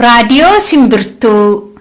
Raadiyoo Simbirtuu.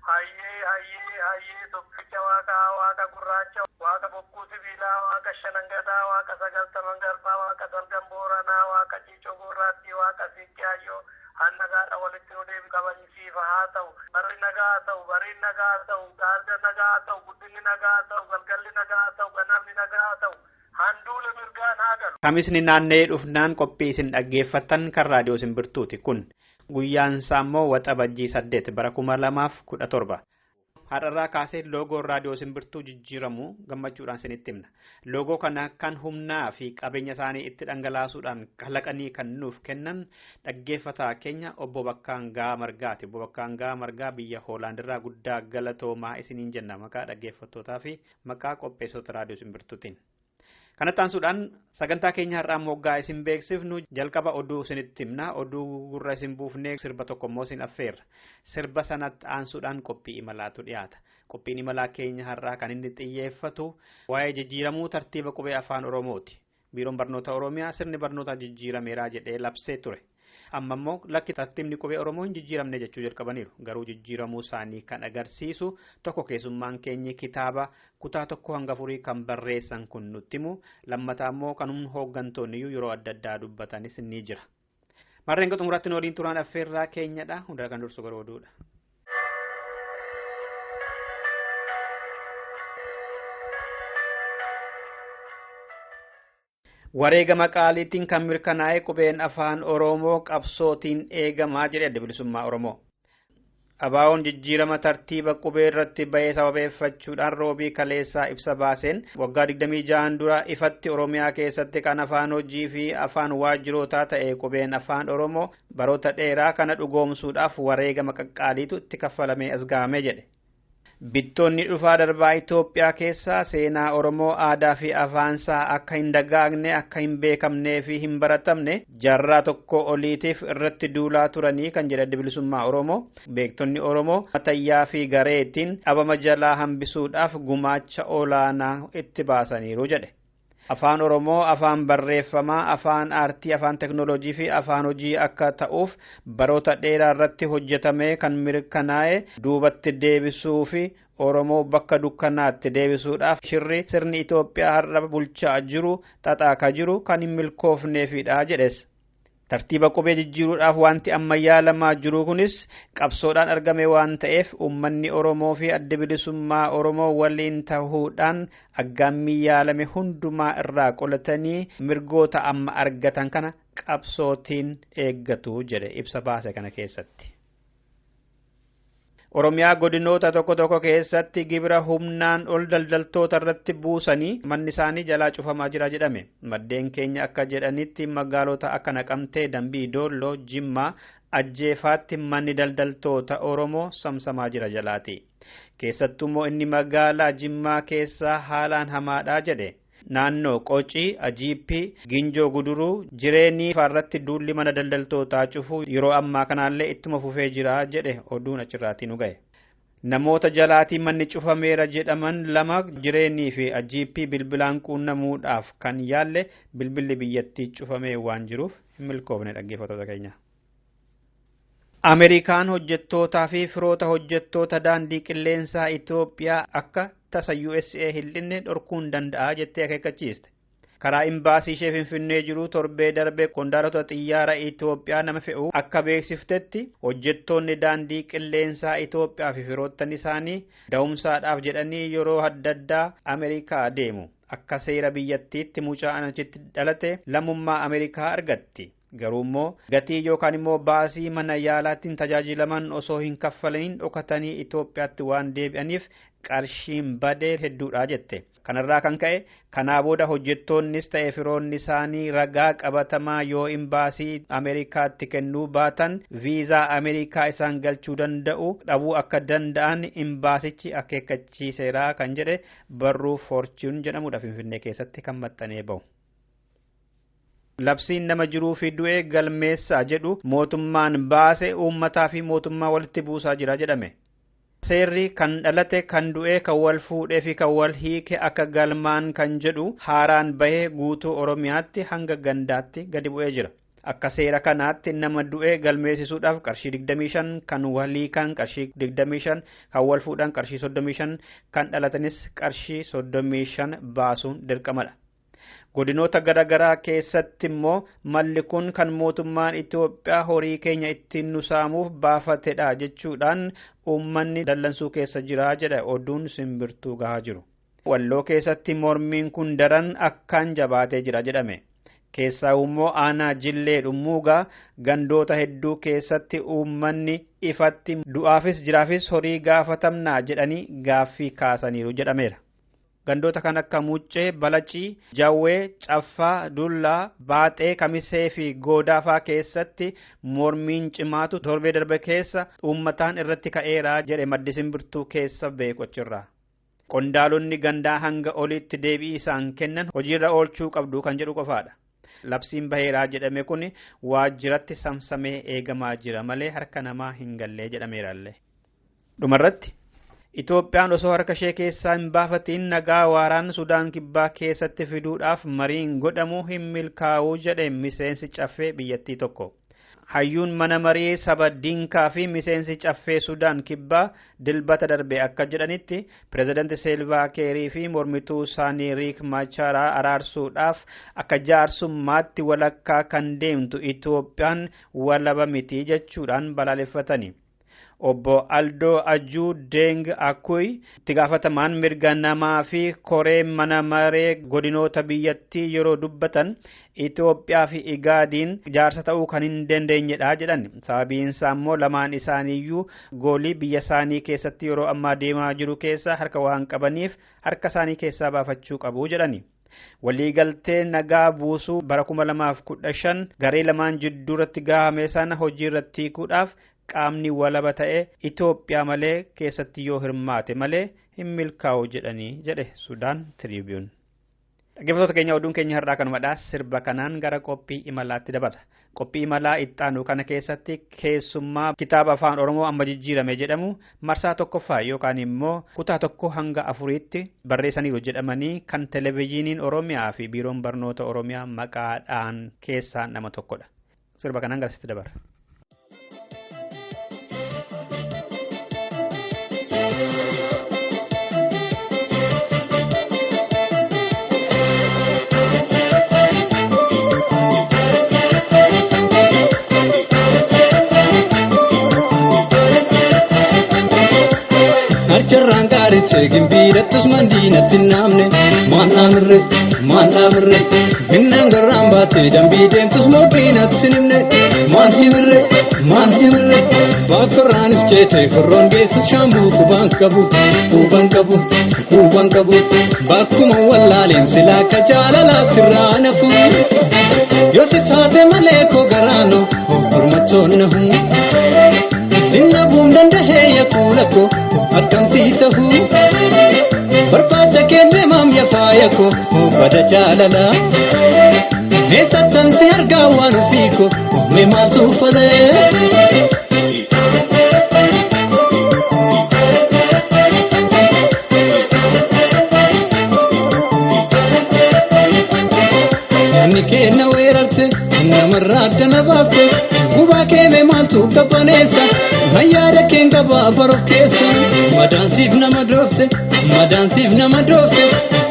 Hayyee hayyee hayyee tokkicha waaqaa waaqa gurraacha waaqa bokkuu sibiilaa waaqa shanangadaa waaqa sagaltaman garbaa waaqa salgan booranaa waaqa ciicoo gurraattii waaqa siiqqee hayyoo hannagaadha walitti nu deebi kabajisiifa haa ta'u barri nagaa haa ta'u bariin nagaa haa ta'u gaarga nagaa haa ta'u guddinni nagaa haa ta'u galgalli nagaa haa ta'u ganamni nagaa haa ta'u handuula mirgaan haa galu. Kamisni naanna'ee dhufnaan qophii isin dhaggeeffattan kan raadiyoo simbirtuuti kun. Guyyaan isaa immoo waxabajjii 8 bara 2017. Har'arraa kaasee loogoon raadiyoo simbirtuu jijjiiramu gammachuudhaan isinitti himna. Loogoo kana kan humnaa fi qabeenya isaanii itti dhangalaasuudhaan kalaqanii kan nuuf kennan dhaggeeffataa keenya obbo Bakkaangaa Margaati. Obbo Bakkaangaa Margaa biyya Hoolaandirraa guddaa galatoomaa isiniin jenna maqaa dhaggeeffattootaa fi maqaa qopheessota raadiyoo simbirtuutiin. Kanatti aansuudhaan sagantaa keenya har'aa moggaa isin beeksifnu jalqaba oduu isinitti himna. Oduu gurra isin buufnee sirba tokko immoo isin affeerra. Sirba sanatti aansuudhaan qophii imalaatu dhiyaata. Qophiin imalaa keenya har'aa kan inni xiyyeeffatu waa'ee jijjiiramuu tartiiba qubee afaan Oromooti. Biiroon Barnoota Oromiyaa sirni barnootaa jijjiirameeraa jedhee labsee ture. Amma immoo lakki tartiibni qubee Oromoo hin jijjiiramne jechuu jalqabaniiru. Garuu jijjiiramuu isaanii kan agarsiisu tokko keessummaan keenyi kitaaba kutaa 1 hanga 4 kan barreessan kun nutti himu. Lammataa immoo kan hooggantoonni iyyuu yeroo adda addaa dubbatanis ni jira. Marreen xumuraatti waliin turaan affeerraa keenyadha. Hundaa kan dursu garuu oduudha. Wareegama qaaliitiin kan mirkanaa'e qubeen afaan Oromoo qabsootiin eegamaa jedhe adda bilisummaa Oromoo. Abaawoon jijjiirama tartiiba qubee irratti bahee sababeeffachuudhaan roobii kaleessaa ibsa baaseen waggaa 26 dura ifatti Oromiyaa keessatti kan afaan hojii fi afaan waajjirootaa ta'e qubeen afaan Oromoo baroota dheeraa kana dhugoomsuudhaaf wareegama qaqqaaliitu itti kaffalamee as gahame jedhe. Bittoonni dhufaa darbaa Itoophiyaa keessaa seenaa Oromoo aadaa fi afaansaa akka hin dagaagne, akka hin beekamnee fi hin baratamne jaarraa tokko oliitiif irratti duulaa turanii kan jedhe adda bilisummaa Oromoo. Beektonni Oromoo matayyaa fi gareetiin dhabama jalaa hambisuudhaaf gumaacha olaanaa itti baasaniiru jedhe. Afaan Oromoo afaan barreeffamaa, afaan aartii, afaan teknooloojii fi afaan hojii akka ta'uuf baroota dheeraa irratti hojjetamee kan mirkanaa'e duubatti deebisuu fi Oromoo bakka dukkanaatti deebisuudhaaf shirri sirni Itoophiyaa har'a bulchaa jiru xaxaa jiru kan hin milkoofneefidha jedhes. Tartiiba qubee jijjiiruudhaaf wanti ammayyaa lamaa jiru kunis qabsoodhaan argame waan ta'eef uummanni Oromoo fi adda bilisummaa Oromoo waliin ta'uudhaan aggaammii yaalame hundumaa irraa qolatanii mirgoota amma argatan kana qabsootiin eeggatu jedhe ibsa baase kana keessatti. Oromiyaa godinoota tokko tokko keessatti gibira humnaan ol daldaltoota irratti buusanii manni isaanii jalaa cufamaa jira jedhame. Maddeen keenya akka jedhanitti magaalota akka Naqamtee, Dambii Doolloo, Jimmaa, Ajjeefaatti manni daldaltoota Oromoo samsamaa jira jalaati. Keessattuu immoo inni magaalaa Jimmaa keessaa haalaan hamaadha jedhe. Naannoo Qocii, Ajiippii, Ginjoo Guduruu, Jireenii faarratti duulli mana daldaltootaa cufuu yeroo ammaa kanaallee ittuma fufee jira jedhe oduun achirraatii nu ga'e. Namoota jalaatii manni cufameera jedhaman lama Jireenii fi Ajiippii bilbilaan quunnamuudhaaf kan yaalle bilbilli biyyattii cufamee waan jiruuf hin milkoofne dhaggeeffattoota keenya. Ameerikaan hojjettootaa fi firoota hojjettoota daandii qilleensaa Itoophiyaa akka tasa USA hin dhinne dhorkuun danda'a jettee akeekkachiiste. Karaa imbaasii ishee Finfinnee jiru torbee darbe qondaaltota xiyyaara Itoophiyaa nama fe'u akka beeksiftetti hojjettoonni daandii qilleensaa Itoophiyaa fi firoottan isaanii da'umsaadhaaf jedhanii yeroo adda addaa Ameerikaa deemu. Akka seera biyyattiitti mucaan achitti dhalate lammummaa Ameerikaa argatti. Garuu immoo gatii yookaan immoo baasii mana yaalaattiin tajaajilaman osoo hin kaffaliniin dhokatanii Itoophiyaatti waan deebi'aniif qarshiin badee hedduudha jette. Kanarraa kan ka'e kanaa booda hojjettoonnis ta'e firoonni isaanii ragaa qabatamaa yoo imbaasii Ameerikaatti kennuu baatan viizaa Ameerikaa isaan galchuu danda'u dhabuu akka danda'an imbaasichi akeekkachiiseera kan jedhe barruu Fortune jedhamudha Finfinnee keessatti kan maxxanee bahu. Labsiin nama jiruu fi du'e galmeessaa jedhu mootummaan baase uummataa fi mootummaa walitti buusaa jira jedhame. Seerri kan dhalate, kan du'e, kan wal fuudhee fi kan wal hiike akka galmaan kan jedhu haaraan bahee guutuu Oromiyaatti hanga gandaatti gadi bu'ee jira. Akka seera kanaatti nama du'e galmeessisuudhaaf qarshii 25, kan wal hiikan qarshii 25, kan wal fuudhan qarshii 35, kan dhalatanis qarshii 35 baasuun dirqamadha. Godinoota garaagaraa keessatti immoo malli kun kan mootummaan Itoophiyaa horii keenya ittiin nu saamuuf baafatedha jechuudhaan uummanni dallansuu keessa jira jedha oduun simbirtuu gahaa jiru. Walloo keessatti mormiin kun daran akkaan jabaatee jira jedhame. Keessaa immoo aanaa Jillee Dhummuugaa gandoota hedduu keessatti uummanni ifatti du'aafis jiraafis horii gaafatamnaa jedhanii gaaffii kaasaniiru jedhameera. Gandoota kan akka Muccee, Balacii, Jawwee, Caffaa, Dullaa, Baaxee, Kamisee fi Goodaafaa keessatti mormiin cimaatu torbee darbe keessa uummataan irratti ka'eera jedhe maddi simbirtuu keessa beeku achirraa. Qondaalonni gandaa hanga olitti deebii isaan kennan hojiirra oolchuu qabdu kan jedhu qofaadha. Labsiin baheeraa jedhame kun waajjiratti samsamee eegamaa jira malee harka namaa hin gallee jedhameerallee. Dhumarratti Itoophiyaan osoo harka ishee keessaa hin baafatiin nagaa waaraan Sudaan Kibbaa keessatti fiduudhaaf mariin godhamu hin milkaa'uu jedhe miseensi caffee biyyattii tokko. Hayyuun mana marii saba Dinkaa fi miseensi caffee Sudaan Kibbaa dilbata darbe akka jedhanitti pirezidaanti Seelvaa Keerii fi mormituu isaanii Riik Macharaa araarsuudhaaf akka jaarsummaatti walakkaa kan deemtu Itoophiyaan walaba miti jechuudhaan balaaleffatani. Obbo Aldoo Ajuu Deng Akuy itti gaafatamaan mirga namaa fi koree mana maree godinoota biyyattii yeroo dubbatan Itoophiyaa fi Igaadiin jaarsa ta'uu kan hin dandeenyedha jedhan. Sababiin isaa immoo lamaan isaaniiyyuu goolii biyya isaanii keessatti yeroo ammaa deemaa jiru keessa harka waan qabaniif harka isaanii keessaa baafachuu qabu jedhani. Waliigaltee nagaa buusuu bara 2015 garee lamaan jidduuratti gahame sana hojiirratti hiikuudhaaf qaamni walaba ta'e Itoophiyaa malee keessatti yoo hirmaate malee hin milkaa'u jedhanii jedhe Sudaan Tribune. Dhaggeeffattoota keenya, oduun keenya har'aa kanumadha. Sirba kanaan gara qophii imalaatti dabarra. Qophii imalaa ittaanu kana keessatti keessummaa kitaaba afaan Oromoo amma jijjiirame jedhamu marsaa tokkoffaa yookaan immoo kutaa 1 hanga 4tti barreessaniiru jedhamanii kan televezyiiniin Oromiyaa fi biiroon barnoota Oromiyaa maqaadhaan keessaa nama tokkodha. Sirba kanaan garasitti dabarra. Harcarraan qaarichee gimbiirattus mandiinatti naamne maan dhaamirre maan dhaamirre ginnaan garraan baatee dambii deemtus mooqiinatti sinimne maan himirre maan himirre baakkorraanis ceetee horroon geessus shaambuu qubaan qabu quban qabu quban qabu bakkuma wallaaleen silaa akka jaalalaa sirraa nafu yoo si taate malee koo garaano hormachoon nahu sinnabuun dandahee yakuula koo akkamsii tahuu barbaacha kenne maam yafaaya koo bada jaalalaa meessattan si argaa waan ofii koo mee maaltu uffatee. Namni kenna weerarte namarraa addana baafte gubaa keeme maaltu qabbaneessa mayyaada keen qabaa baroof keessa madaansiif nama doofte madaansiif nama doofte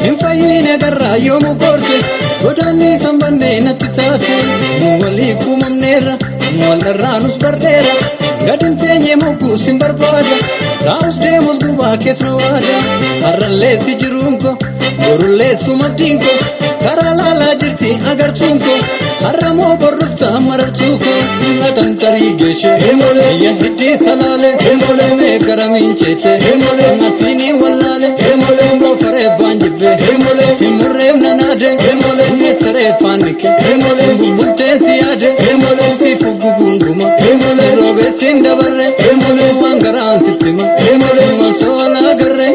hin fayyine garraa yoomu goorte godaanni sanbannee natti taate nu waliif uumamneerra nu walirraa nus barreera gadin teenyee mogguus hin barbaada taa'us deemus gubaa keessa waada har'allee si jiruun ko borullee sumaddiin ko karaa laalaa jirti agartuun ko har'a moo borrufta marartuu ko atantarii geeshe iyya hiddii salaale mee garamiin ceete nasiinii wallaale goofaree baan jibbe himurreef nanaade meesaree faannike bubbultee si yaade siif gugunguma roobeessiin dabarre waan garaan sittima osoo alaa garre.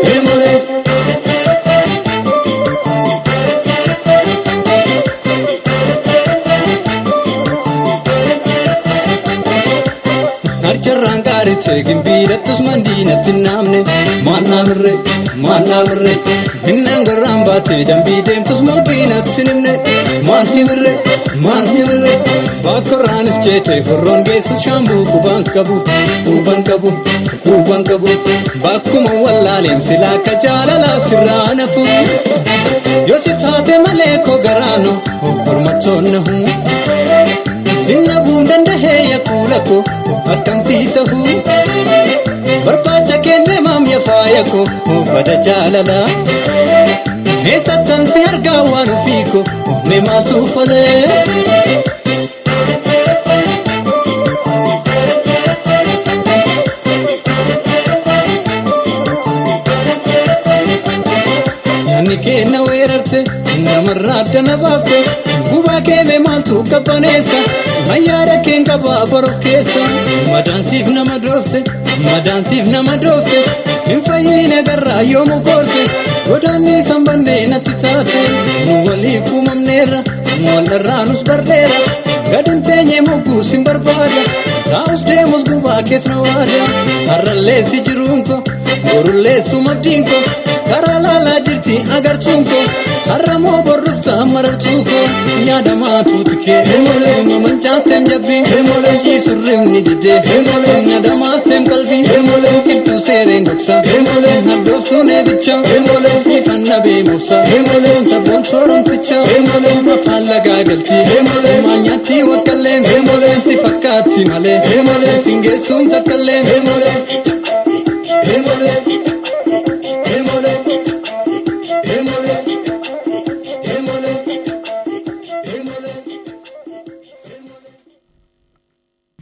Harcarraan Qaarichee gimbiirattus mandiinatti naamne maannaamirre maannaamirre minnaan gorraan baatee dambii deemtus murtiinatti sinimne maan himirre maan himirre bakkorraanis jeetee horroon geessus shaambuu qubaan qabu qubaan qabu qubaan qabu bakkuma wallaaleen silaa akka jaalalaa sirraa nafu yoo si taate malee koo garaano hormattoonnahu sinnabuun dandahee yakuulako akkamsii tahuu barbaacha kenne maam yafaayako bada jaalala eessattan si argaa waan ofiiko mee maaltu falee. Yaanni kenna weerarte namarraa addana baafte gubaa keeme maaltu qabbaneessa mayyaada keen qabaa baruuf keessa madaansiif nama doofte madaansiif nama doofte hin fayyine garraa yoomu koorte godaanni sanbannee natti taate nu waliif uumamneerra nu walirraa nus barreera gadin teenyee mogguu sin barbaada taa'us deemus gubaa keessa waada har'allee si jiruun ko borullee sumaddiin ko karaa laalaa jirti agartuun ko har'a moo borrufta marartuu ko yaadamaa tuuti kee mamancaatteem jabbii ciisurrimni didee nadamaatteem qalbii qilxuu seereen dhoksa haddooftuun eebicha ifanna beemursa sabboon sooromticha afaan lagaa galti maanyaatti waqqallee si fakkaatti malee singeessuun takkallee.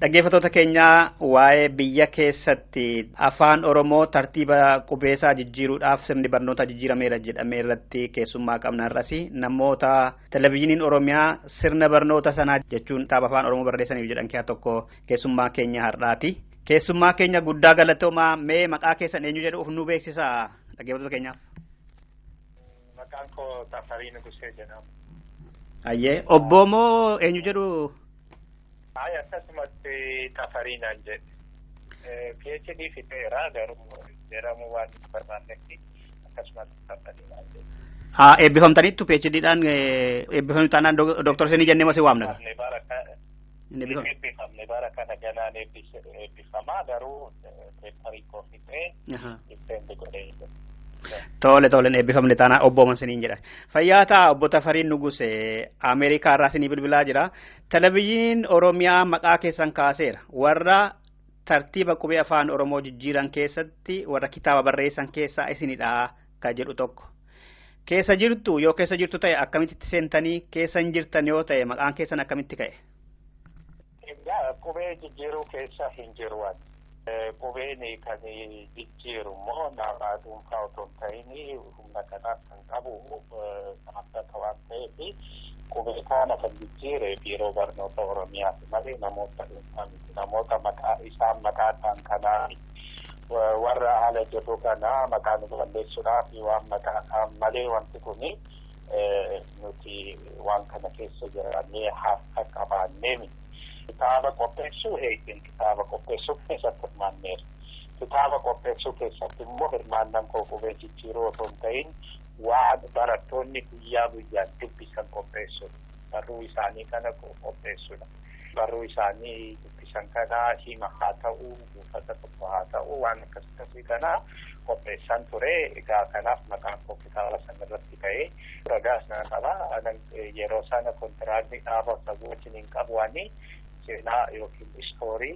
Dhaggeeffattoota keenyaa waa'ee biyya keessatti afaan Oromoo tartiiba qubeessaa jijjiiruudhaaf sirni barnootaa jijjiirameera jedhame irratti keessummaa qabna har'as namoota televizyiiniin Oromiyaa sirna barnoota sanaa jechuun kitaaba afaan Oromoo barreessaniif jedhan keessaa tokko keessummaa keenya har'aati. Keessummaa keenya guddaa galatoomaa mee maqaa keessan eenyu jedhu of nu beeksisaa dhaggeeffattoota keenyaaf. Maqaan koo Tafarii Nugusee jedhama. Ayyee obbo moo eenyu jedhu? Ay akkasumatti Tafarii naan jedhe. PhD fixeera garuu jedhamu waan hin barbaannetti akkasumatti Tafarii naan jedhe. Haa eebbifamtaniittu PhD-dhaan eebbifamtu taanaan Dooktar Seenii jennee masii waamna. Eebbifamne bara kana ganaan eebbifamaa garuu peeparii koo fixee ittiin godhee jira. Tole toleen eebbifamne taanaa obbo Mansiniin jedha. Fayyaa ta'a obbo Tafariin Nugusee Ameerikaa irraa isinii bilbilaa jira. Televizyiiniin Oromiyaa maqaa keessan kaaseera. Warra tartiiba qubee afaan Oromoo jijjiiran keessatti warra kitaaba barreessan keessaa isinidha ka jedhu tokko. Keessa jirtu yoo keessa jirtu ta'e akkamitti seentanii keessa hin jirtan yoo ta'e maqaan keessan akkamitti ka'e? Egaa qubee jijjiiruu keessa hin jiru ati. Qubeen kan jijjiiru immoo nama dhuunfaa otoo hin ta'in humna kanaaf kan qabu dhaabbata waan ta'eef qubee kana kan jijjiire biiroo barnoota Oromiyaati malee namoota dhuunfaa miti. Namoota maqaa isaan maqaa ta'an kanaa warra haala jiru kana maqaa nu balleessuudhaaf waan maqaa ta'an malee wanti kuni nuti waan kana keessa jiraannee harka qabaannee miti. Kitaaba qopheessuu eegeen kitaaba qopheessuu keessatti hirmaanneera. Kitaaba qopheessuu keessatti immoo hirmaannaan koo qubee jijjiiruu otoo hin ta'in waan barattoonni guyyaa guyyaan dubbisan qopheessuudha. Barruu isaanii kana qopheessuudha. Barruu isaanii dubbisan kana hima haa ta'u, buufata tokko haa ta'u waan akkas akkasii kana qopheessan ture. Egaa kanaaf maqaan koo kitaaba sana irratti ka'ee ragaas nan qaba. Yeroo sana kontiraaktii dhaaba sabuu wajjin hin qabu waanii seenaa yookiin istoorii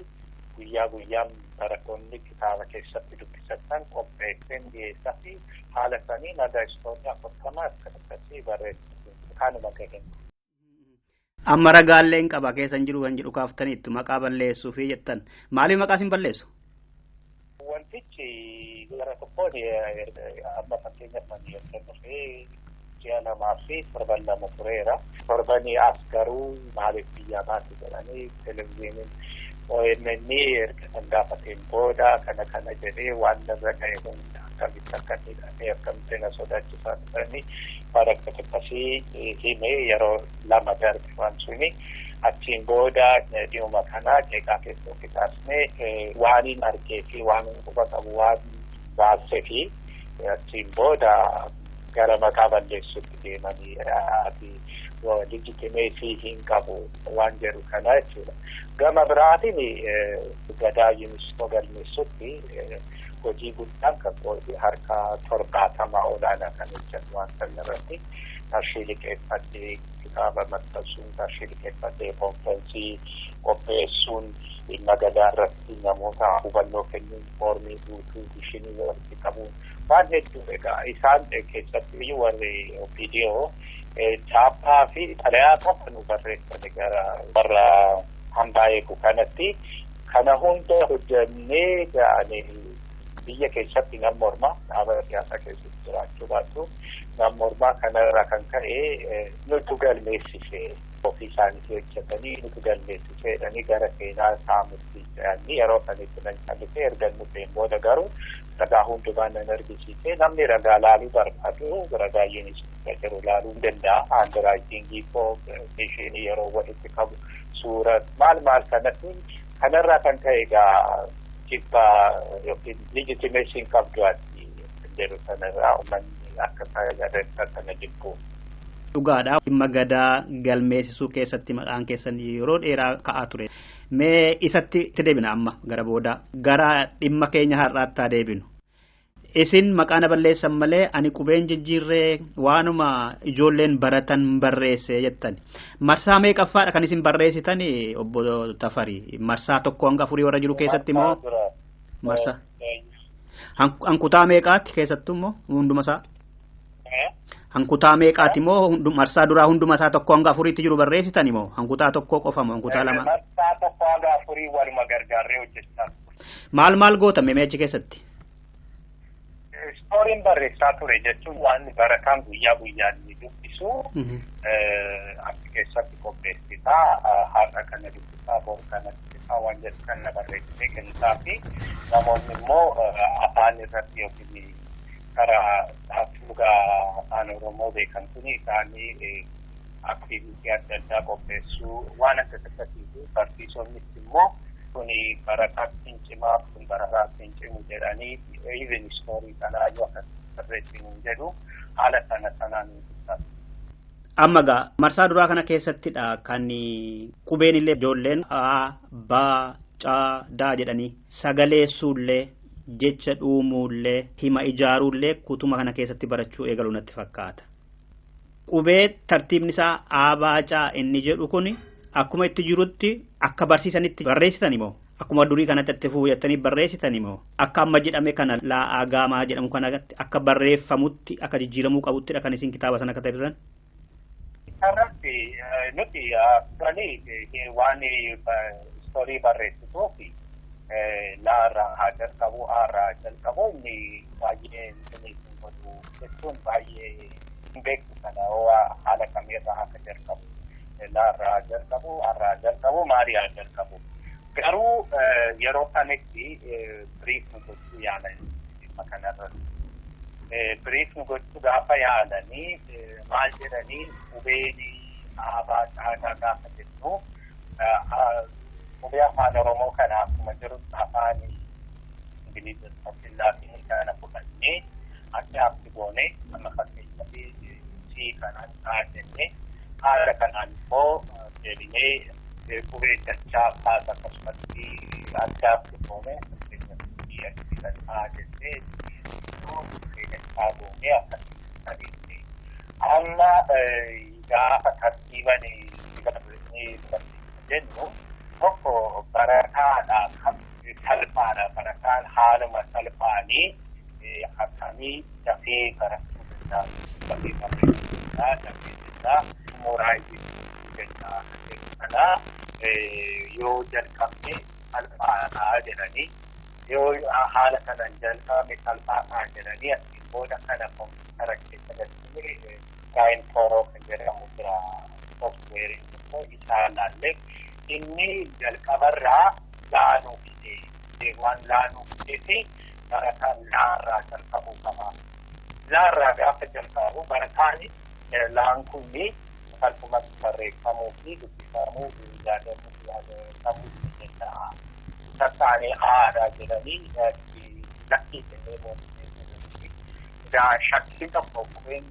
guyyaa guyyaan barattoonni kitaaba keessatti dubbisatan qopheesseen dhiyeessaa fi haala sanii nagaa istoorii 40 akkas akkasii barreessu kanuma gaheen. Amma ragaallee hin qaba keessa hin jiru kan jedhu kaaftaniittu maqaa balleessuu fi jettan maaliif maqaa isin balleessu? Wantichi gara tokkoon amma fakkeenyaaf ani erga dhufee ji'a 2 fi 2 tureera. Torbanii as garuu maaliif biyyaa baate jedhanii televizyiiniin OMN erga kan gaafateen booda kana kana jedhee waan irra ga'e hunda akkamitti akka hidhamee akkamitti na sodaachisaa dhufanii waan akkas akkasii himee yeroo 2 darbe waan suni Achiin booda dhiyuma kanaa qeeqaa keessatti kaasnee waan hin argee fi waan hin quba qabu waan baasee fi achiin booda gara maqaa balleessuutti deemanii ati legitimacy hin qabu waan jedhu kana jechuudha. Gama biraatiin gadaa UNESCO galmeessutti hojii guddaan kan harka 70 olaanaa kan hojjetu waan sana irratti qarshii liqeeffadhee kitaaba maxxansuun qarshii liqeeffadhee konferensii qopheessuun dhimma gadaa irratti namoota hubannoo kennuun foormii guutuu bishinii walitti qabuun waan hedduu egaa isaan keessatti warri OPDO chaappaa fi xalayaa qofa nu barreessani gara warra hambaa eegu kanatti kana hunda hojjannee ga'anii biyya keessatti nam mormaa dhaaba siyaasaa keessatti jiraachuu baatu nam mormaa kanarraa kan ka'e nutu galmeessise ofii isaaniitii hojjetanii nutu galmeessise jedhanii gara seenaa saamutti jedhanii yeroo sanitti nan callise erga dhufeen booda garuu ragaa hundumaa nan argisiise namni ragaa laaluu barbaadu ragaa yuunivarsiitii jiru laaluu danda'a haandiraayitingii koo ishiin yeroo walitti qabu suura maal maal kanatti kanarraa kan ka'e egaa jibba yookiin legitimacy qabdu ati jedhu sanarraa uummanni akka fayyadamu sana jibbu. Dhugaadha. Dhimma gadaa galmeessisuu keessatti maqaan keessan yeroo dheeraa ka'aa ture. Mee isatti itti deebina amma gara boodaa. Gara dhimma keenya har'aatti haa deebinu. Isin maqaa na balleessan malee ani qubeen jijjiirree waanuma ijoolleen baratan barreesse jettan. Marsaa meeqaffaadha kan isin barreessitan obbo Tafarii? Marsaa 1 hanga 4 warra jiru keessatti moo? Marsaa. Hankutaa meeqaatti keessattuu immoo hunduma isaa? Hankutaa meeqaati moo marsaa duraa hunduma isaa 1 hanga 4tti jiru barreessitan moo? Hankutaa 1 qofa moo hankutaa 2? Marsaa 1 hanga 4 waluma gargaarree hojjechaa. Maal maal gootame mee achi keessatti? Istooriin barreessaa ture jechuun waan barataan guyyaa guyyaan ni dubbisu achi keessatti qopheessitaa har'a kana dubbisaa bor kana dubbisaa waan jedhu kana barreessitee kennitaa fi namoonni immoo afaan irratti yookiin karaa hafuugaa afaan Oromoo beekan kun isaanii aktiviitii adda addaa qopheessuu waan akkas akkasiitu barsiisonnis immoo kuni barataatti hin cimaa kun barataatti hin cimu jedhanii even istoorii kanaa yoo akkas barreessinu hin jedhu haala sana sanaan hin. Amma gaa marsaa duraa kana keessattidha kan qubeen illee ijoolleen A, B, C, D jedhanii sagaleessuullee jecha dhuumuullee hima ijaaruullee kutuma kana keessatti barachuu eegalu natti fakkaata. Qubee tartiibni isaa A, B, C inni jedhu kuni akkuma itti jirutti akka barsiisanitti barreessitan moo akkuma durii kanatti itti fufuu jettanii barreessitan moo akka amma jedhame kana laa'aa gaamaa jedhamu kanatti akka barreeffamutti akka jijjiiramuu qabuttidha kan isin kitaaba sana katabdan. Irratti nuti turanii waan istoorii barreessituuf laarraa haa jalqabu aarraa haa jalqabu inni baay'ee inni godhu jechuun baay'ee hin beektu kana haala kamirraa akka jalqabu. Laarraa jalqabu, har'aa jalqabu, maaliyaa jalqabu. Garuu yeroo kanatti biriif nu gochuu yaalanii dhimma kanarratti. Biriif nu gochuu gaafa yaalanii maal jedhanii qubeen aabaa caadaa gaafa jennu qubee afaan Oromoo kana akkuma jiru afaan Ingilizii yookiin Laatinii kana fudhannee adda goonee amma fakkeenyaaf C kanaan A jennee haala kanaan immoo deebinee qubee dachaa faas akkasumatti addaatti goone fakkeenyaaf kan A jennee qubee dachaa goone akkasitti adeemne. Amma gaafa tartiiban jennu tokko barataadhaaf salphaadha. Barataan haaluma salphaanii akkamii dafee barachuu danda'a. Dafee barreessuu danda'a. Dafee danda'a. Mooraa danda'a. Kana yoo jalqabne salphaadha jedhanii yoo haala kanaan jalqabne salphaadha jedhanii asiin booda kana kompiitara keessa galchine gaayin tooroo kan jedhamu jira sooftiweeriin tokko isaa laallee inni jalqabarraa laanuu fide waan laanuu fideefi barataan laarraa jalqabuu qaba. Laarraa gaafa jalqabu barataan laan kunni Salphumatti barreeffamuu fi dubbifamuu yaadamuu yaadamuu ni danda'a. Sassaalee aadaa jedhanii lakkii jennee moomnee egaa shakkii tokko qubeen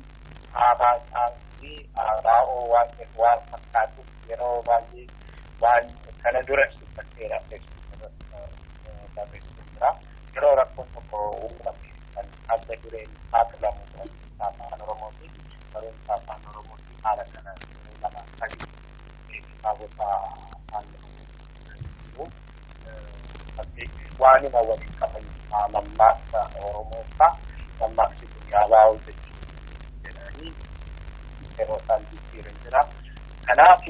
aabaa fi abaa'oo waan jedhu waan fakkaatuuf yeroo baay'ee waan kana dura dubbatteera barreessuu jira. Yeroo rakkoon tokko uumame kan adda dureen saaxilamu barumsa afaan Oromooti. Barumsa afaan Oromooti haala kana lama sadi kitaabota afaan Oromoo waanuma waliin qaban mammaaksa Oromoofaa mammaaksi kun abaa'oo jechuudha jedhanii yeroo isaan jijjiiran jira. Kanaaf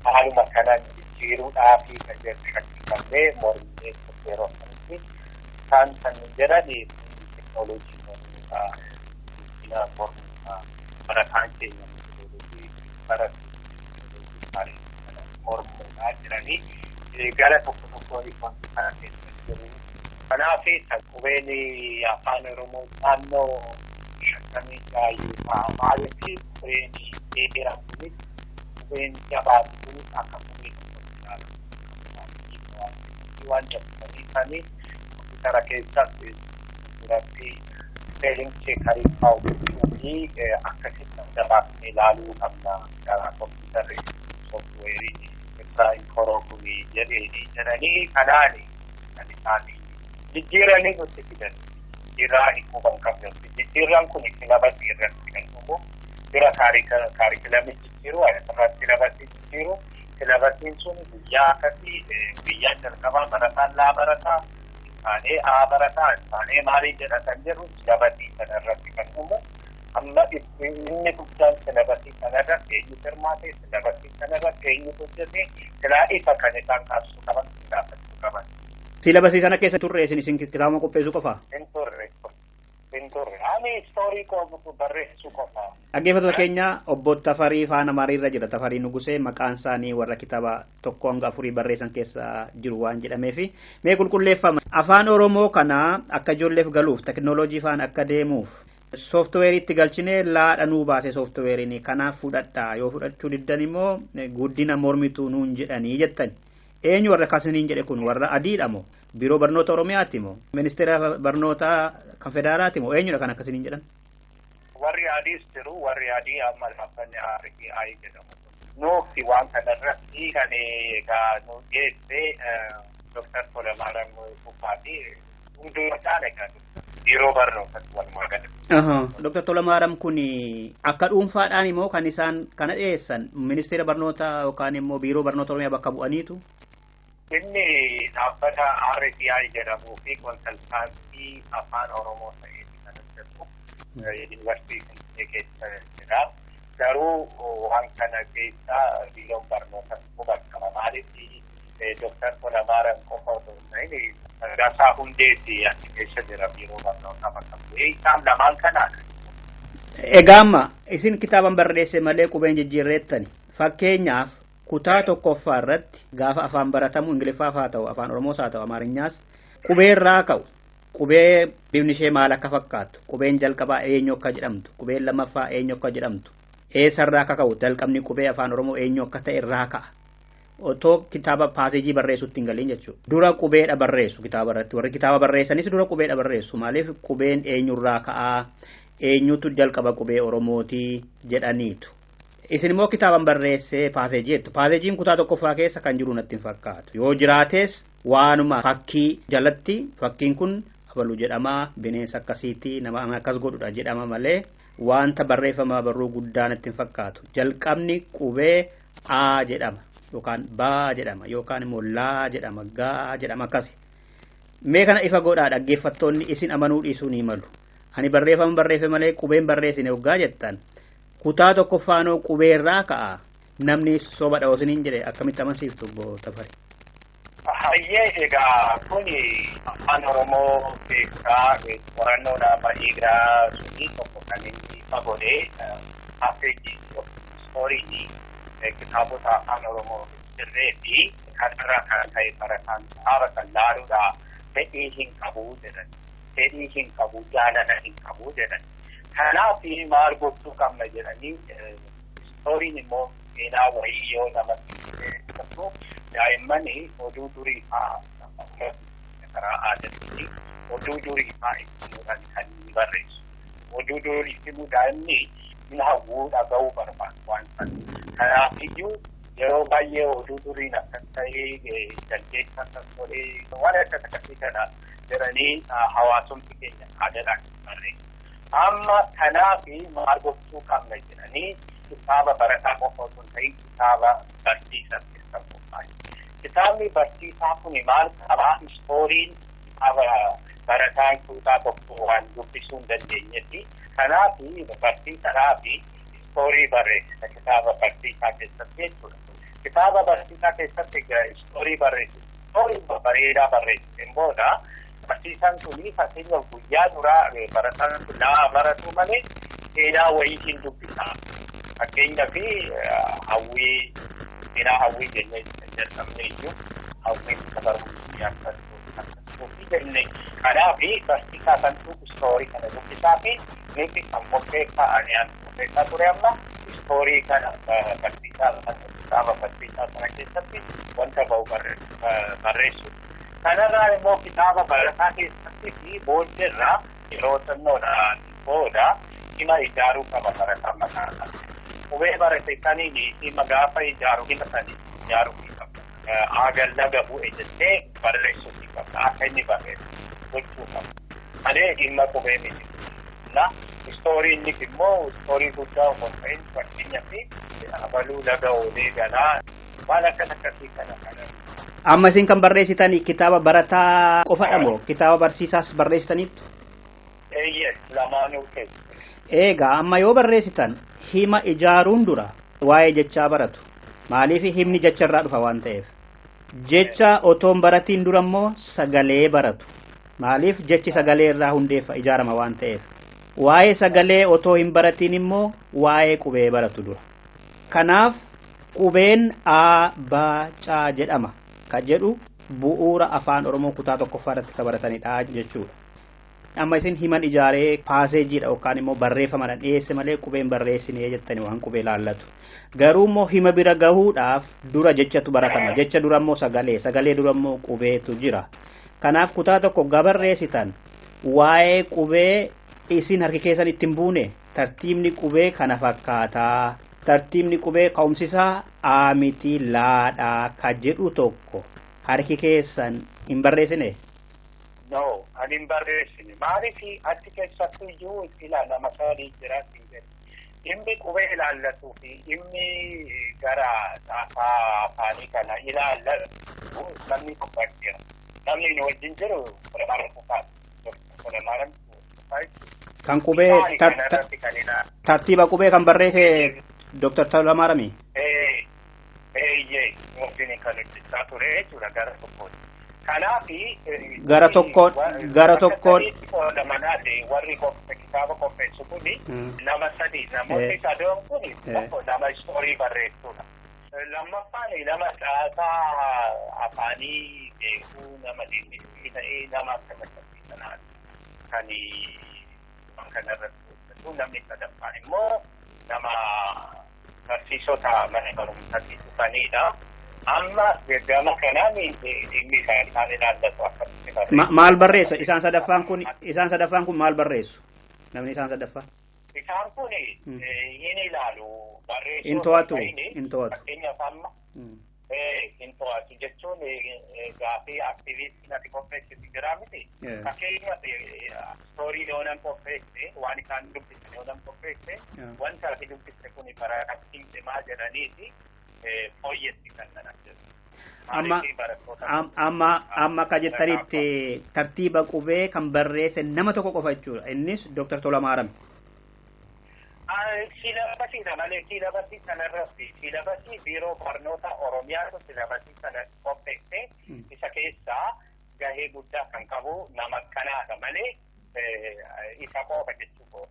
haaluma kanaan jijjiiruudhaaf kan jedhu shakkifamnee mormee yeroo sanatti isaan kan jedhan teekinooloojii mormuudha. Guddina mormuudha. Barataan keenya teekinooloojii baratu teekinooloojii mormuudha jedhanii gara tokko tokkoon wanti kana keessa jiru. Kanaaf qubeen afaan Oromoo naannoo 56 ta'a. Maaliif qubeen dheeraan kunis qubeen jabaatu kunis akka qubee tokkotti ilaalamu. Waan jabatanii sanii kompiitara keessatti duratti spelling checkerii kaa'u fi akkasitti jabaatnee ilaaluu qabna. Karaa kompiitarri sooftiweerii Ibrahim Koroo kun jedheeni jedhanii kanaani kan isaanii jijjiiranii nutti fidan. Jijjiirraa hiikuu kan qabnu. Jijjiirraan kun silabasii irratti kan dhumu bira kaarikulamii jijjiiru asirratti silabasii jijjiiru. Silabasiin sun guyyaa akkasii guyyaa jalqabaa barataan laa barataa isaanii aa barataa isaanii maalii jedha kan jedhu silabasii sana irratti kan dhumu. Amma inni guddaan silabasii sanarratti eenyu hirmaate silabasii sanarratti eenyu hojjete silaa ifa kan isaan kaasuu qaban gaafachuu qaban. Silabasii sana keessa turre isin kitaaba qopheessuu qofaa? Hin turre. Hin turre. Ani istoorii koo barreessuu qofaa. Dhaggeeffattoota keenya obbo Tafarii Faana Mariirra jira. Tafarii Nugusee maqaan isaanii warra kitaaba 1 hanga 4 barreessan keessa jiru waan jedhameefi mee qulqulleeffama. Afaan Oromoo kana akka ijoolleef galuuf teknooloojii faana akka deemuuf sooftiweerii itti galchinee laadha nuu baase sooftiweeriin kanaaf fudhadhaa yoo fudhachuu diddan immoo guddina mormituu nuun jedhanii jettan. Eenyu warra kasiniin jedhe kun warra adiidha moo biiroo barnoota Oromiyaati moo ministeera barnoota kan federaalaati moo eenyudha kan akkasiniin jedhan? Warri adiis jiru warri adii amma dhaabbanni REI jedhamu. Nuufti waan kanarratti kan egaa nu dhiyeesse Dr. Tolamaaram Fufaati hunduma caala egaa biiroo barnootatti walumaa galatti. Dr. Tolamaaram kun akka dhuunfaadhaan immoo kan isaan kana dhiyeessan ministeera barnoota yookaan immoo biiroo barnoota Oromiyaa bakka bu'aniitu. Inni dhaabbata RTI jedhamuu fi konsaltaantii afaan Oromoo ta'eeti kan hojjetu. Yuunivarsiitii Finfinnee keessa jira. Garuu waan kana keessa biiroon barnoota quba qaba. Maaliif Dr. Tolamaaram qofa osoo hin ta'in Rasaa Hundeeti achi keessa jira biiroo barnootaa bakka bu'ee isaan lamaan kanaadha. Egaa amma isin kitaaban barreesse malee qubeen jijjiirreettani. Fakkeenyaaf kutaa tokkoffaa irratti gaafa afaan baratamu Ingiliffaaf haa ta'u afaan Oromoos haa ta'u Amaarinyaas qubeerraa ka'u qubee bifni ishee maal akka fakkaattu qubeen jalqabaa eenyu akka jedhamtu qubeen lammaffaa eenyu akka jedhamtu eessarraa akka ka'u jalqabni qubee afaan Oromoo eenyu akka ta'e irraa ka'a. Otoo kitaaba paaseejii barreessutti hin galiin jechuudha. Dura qubeedha barreessu kitaaba irratti warri kitaaba barreessanis dura qubeedha barreessu maaliif qubeen eenyurraa ka'aa eenyutu jalqaba qubee Oromootii jedhaniitu. Isin immoo kitaaban barreessee paaseejii jettu. Paaseejiin kutaa tokkoffaa keessa kan jiru natti hin fakkaatu. Yoo jiraates waanuma fakkii jalatti fakkiin kun abaluu jedhama bineensa akkasiiti nama akkas godhudha jedhama malee wanta barreeffama barruu guddaa natti hin fakkaatu. Jalqabni qubee A jedhama yookaan B jedhama yookaan immoo L jedhama G jedhama akkasi. Mee kana ifa godhaa dhaggeeffattoonni isin amanuu dhiisuu ni malu. Ani barreeffama barreesse malee qubeen barreessine hoggaa jettan. Kutaa tokkoffaanoo qubeerraa ka'a. Namni soba dha'oo isiniin jedhe akkamitti amansiiftu obbo Tafari? Hayyee egaa kuni afaan Oromoo beekuudhaa qorannoodhaa bahiidhaa suni tokko kan inni fagodhee paaseejii istooriin kitaabota afaan Oromoo sirree fi kanarraa kan ta'e barataan kitaaba kan laaluudhaa fedhii hin qabu jedhan. Fedhii hin qabu jaalala hin qabu jedhan. Kanaaf maal gochuu qabna jedhanii istooriin immoo seenaa wayii yoo namatti daa'imman oduu durii fa'aa karaa aadaatti oduu durii fa'aa ibsuudhaan kan inni barreessu. Oduu durii himuu daa'imni hin hawwuu dhaga'uu barbaadu waan sana. Kanaafiyyuu yeroo baay'ee oduu duriin akkas ta'ee jaldeessa akkas godhee waan akkas akkasii kana jedhanii hawaasumti keenya aadaadhaan barreessu. Amma kanaafi maal gochuu qabna jedhanii kitaaba barataa qofa osoo hin ta'in kitaaba barsiisaa keessa qophaa'e. Kitaabni barsiisaa kun maal qabaa? Istooriin kitaaba barataan kutaa tokko waan dubbisuu hin dandeenyetti. Kanaaf barsiisaadhaaf istoorii barreessisa kitaaba barsiisaa keessatti jechuudha. Kitaaba barsiisaa keessatti istoorii barreessisa. Istoorii bareedaa barreessiseen booda barsiisaan suni fakkeenyaaf guyyaa duraa barataan sun naa baratu malee seenaa wayii hin dubbisa. Fakkeenyaaf hawwii seenaa hawwii jennee jalqabne iyyuu hawwiin barumsa akkasumas jenne. Kanaaf barsiisaa santu istoorii kana dubbisaa fi nuti kan qopheessaa ani an qopheessaa ture amma istoorii kana barsiisaa kitaaba barsiisaa sana keessatti wanta ba'u barreessu. Kanarraa immoo kitaaba barataa keessatti fi booddeerraa yeroo xinnoodhaan booda hima ijaaruu qaba barataa mataa isaa. Qubee barate saniin hima gaafa ijaaru hima sanii ijaaruu qaba. Aagal laga bu'e jettee barreessuu qabda. Akka inni barreessu gochuu qaba. Malee dhimma qubee miti. Na istooriin immoo istoorii guddaa osoo hin ta'in fakkeenyaaf abaluu laga oolee galaa waan akkas akkasii kana kana. Amma isin kan barreessitan kitaaba barataa qofadha moo kitaaba barsiisaas barreessitaniittu? Eeyyee lamaanuu keessa. Eegaa amma yoo barreessitan hima ijaaruun dura waa'ee jechaa baratu. Maaliif himni jecha irraa dhufa waan ta'eef. Jecha otoo hin baratiin dura immoo sagalee baratu. Maaliif jechi sagalee irraa hundeeffa ijaarama waan ta'eef. Waa'ee sagalee otoo hin baratiin immoo waa'ee qubee baratu dura. Kanaaf qubeen A, B, C jedhama. Ka jedhu bu'uura afaan Oromoo kutaa tokkoffaa irratti kan baratanidha jechuudha. Amma isin himan ijaaree paaseejiidha yookaan immoo barreeffamadhaan dhiyeesse malee qubeen barreessinee jettani waan qubee laallatu. Garuu immoo hima bira gahuudhaaf dura jechatu baratama. Jecha dura immoo sagalee, sagalee dura immoo qubeetu jira. Kanaaf kutaa tokko gabarreessitan waa'ee qubee isin harki keessan ittiin buune tartiibni qubee kana fakkaataa. Tartiibni qubee ka'umsisaa A miti laadhaa ka jedhu tokko harki keessan hin barreessine. No, ani hin barreessine. Maaliif achi keessattuu iyyuu ilaa nama sadii jira siin jedhu. Dhimmi qubee ilaallatuu fi dhimmi gara xaafaa afaanii kana ilaallatu namni qophaa'eera. Namni nu wajjin jiru Tolamaariyaam Tufaa. Kan qubee tartiiba qubee kan barreesse Dr. Tolamaariyaami. Eeyyee, wajjin kan hojjechaa ture jechuudha gara tokkooti. Kanaafi gara tokkoon gara tokkoon warri kitaaba qopheessu kuni nama sadi namoonni sadan kuni tokko nama istoorii barreessudha. Lammaffaan nama caasaa afaanii beekuu nama lingwistii ta'ee nama akkas akkasii sanaa kan kanarratti hojjetu namni sadaffaan immoo nama barsiisota mana barumsaatti dhufanidha. Amma gama kanaan dhimmi isaan ilaallatu akkasitti barreessu. Maal barreessa isaan sadaffaan kun maal barreessu namni isaan sadaffaan? Isaan kun hin ilaalu barreessuu. Hin to'atu hin to'atu. Fakkeenyaaf amma hin to'atu jechuun gaafii aktiviistii ati qopheessitu jira miti. Fakkeenyaaf istoorii yoo nan qopheesse waan isaan dubbisan yoo nan qopheesse wanta ati dubbiste kun baratatti cimaa jedhaniiti. Amma amma akka jettanitti tartiiba qubee kan barreesse nama tokko qofa jechuudha. Innis Dr. Tolamaariyaam. Silabasiidha malee silabasii sanarratti silabasii biiroo barnoota Oromiyaatu silabasii sana qopheesse isa keessaa gahee guddaa kan qabu nama kanaadha malee isa qofa jechuudha.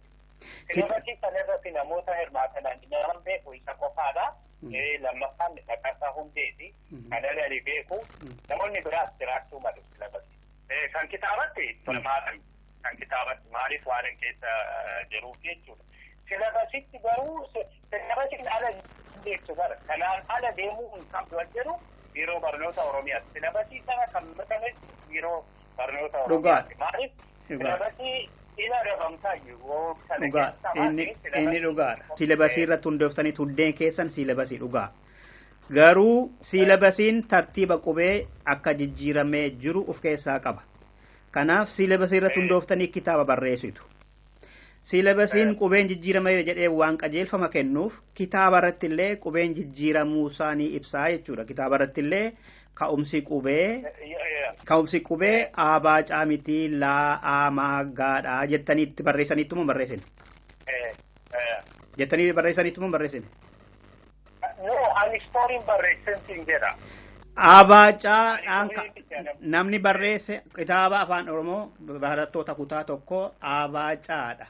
Silabasii sanarratti namoota hirmaatan nama beeku isa qofaadha. Lammaffaan Dhaqasaa Hundeeti. Kan ani beeku namoonni biraas jiraachuu malu silabasii. Kan kitaabatti tolmaadhaan kan kitaabatti maaliif waan keessa jiruuf jechuudha. Silabasitti garuu silabasiin ala dandeessu bara kanaan ala deemuu hin qabdu kan jedhu biiroo barnoota Oromiyaati. Silabasii sana kan mirkaneessu biiroo barnoota Oromiyaati. Maaliif silabasii ila dhabamtaayyuu sana Dhugaa inni dhugaadha. Silabasii irratti hundooftanii hundeen keessan silabasii dhugaa. Garuu silabasiin tartiiba qubee akka jijjiiramee jiru of keessaa qaba. Kanaaf silabasii irratti hundooftanii kitaaba barreessitu. Silabasiin qubeen jijjiiramee jedhee waan qajeelfama kennuuf kitaaba irratti illee qubeen jijjiiramuu isaanii ibsaa jechuudha. Kitaaba irratti illee ka'umsi qubee aabaa caamitii laa aamaa gaadhaa jettanii itti barreessaniittuma barreessine. Jettanii barreessaniittuma barreessine. No, ani stooriin barreessin siin jedha. Abaacaa namni barreesse kitaaba afaan Oromoo barattoota kutaa tokko abaacaadha.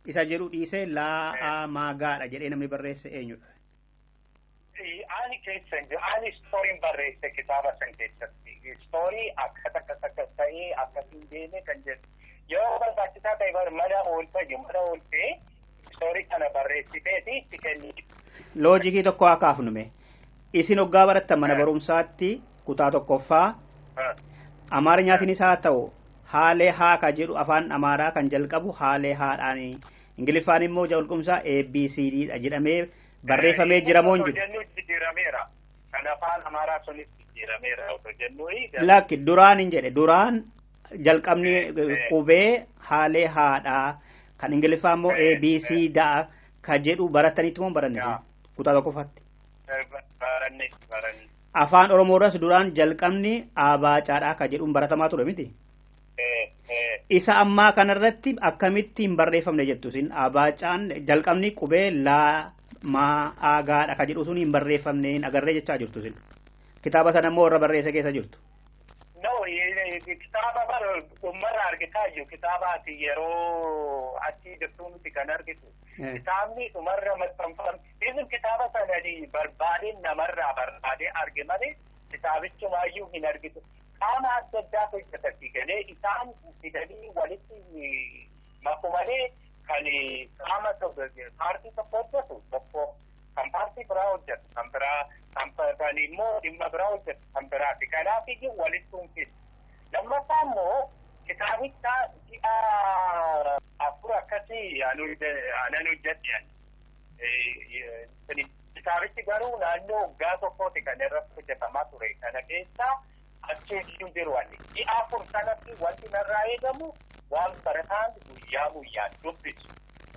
Isa jedhu dhiisee laa aamaa gaadha jedhee namni barreesse eenyudha? Ani keessa hin jiru. Ani stooriin barreesse kitaaba san keessatti. Stoorii akkas akkas akkas ta'ee akkasiin deeme kan jedhu. Yoo barbaachisaa ta'e mana ooltee mana ooltee stoorii kana barreessiteeti itti kenniti. Loojikii tokko haa kaafnume. Isin hoggaa barattan mana barumsaatti kutaa tokkoffaa Amaarinyaatiin haa ta'u haalee haa ka jedhu afaan Amaaraa kan jalqabu haalee haadhaani. Ingiliffaan immoo jalqumsaa ABCD dha jedhamee barreeffamee jira moo hin jiru? Jennu jijjiirameera. Kan afaan Amaaraa sunis jijjiirameera otoo jennu. Lakki duraan hin jedhe duraan jalqabni qubee haalee haadhaa kan Ingiliffaa immoo ABC dha ka jedhu barataniitu moo baranne kutaa tokkoffaatti? Baranne baranne. Afaan Oromoorras duraan jalqabni abaacaadhaa ka jedhuun baratamaa ture miti? Isa ammaa kanarratti akkamitti hin barreeffamne jettu isin abaacaan jalqabni qubee laa maa aagaadha ka jedhu sun hin barreeffamne hin agarree jechaa jirtu isin. Kitaaba sana immoo warra barreesse keessa jirtu. No, kitaaba bara uummarra argitaa jiru kitaaba ati yeroo achii jirtu miti kan argitu. Kitaabni dhumarra maxxanfame. Isin kitaaba sana barbaadeen namarraa barbaadee arge malee kitaabichumaayyuu hin argitu. Qaama adda addaa hojjetatti galee isaan fidanii walitti maku malee kan qaama paartii tokko hojjetu tokko kan paartii biraa hojjetu kan biraa kan immoo dhimma biraa hojjetu kan biraati. Kanaaf iyyuu walitti hin fidu. Lammaffaa immoo kitaabicha ji'a afur akkasii anan hojjedhe. Kitaabichi garuu naannoo waggaa tokkooti kan irratti hojjetamaa ture. Kana keessa achi hin jiru wanni. Ji'a afur sanatti wanti narraa eegamu waan barataan guyyaa guyyaan dubbisu.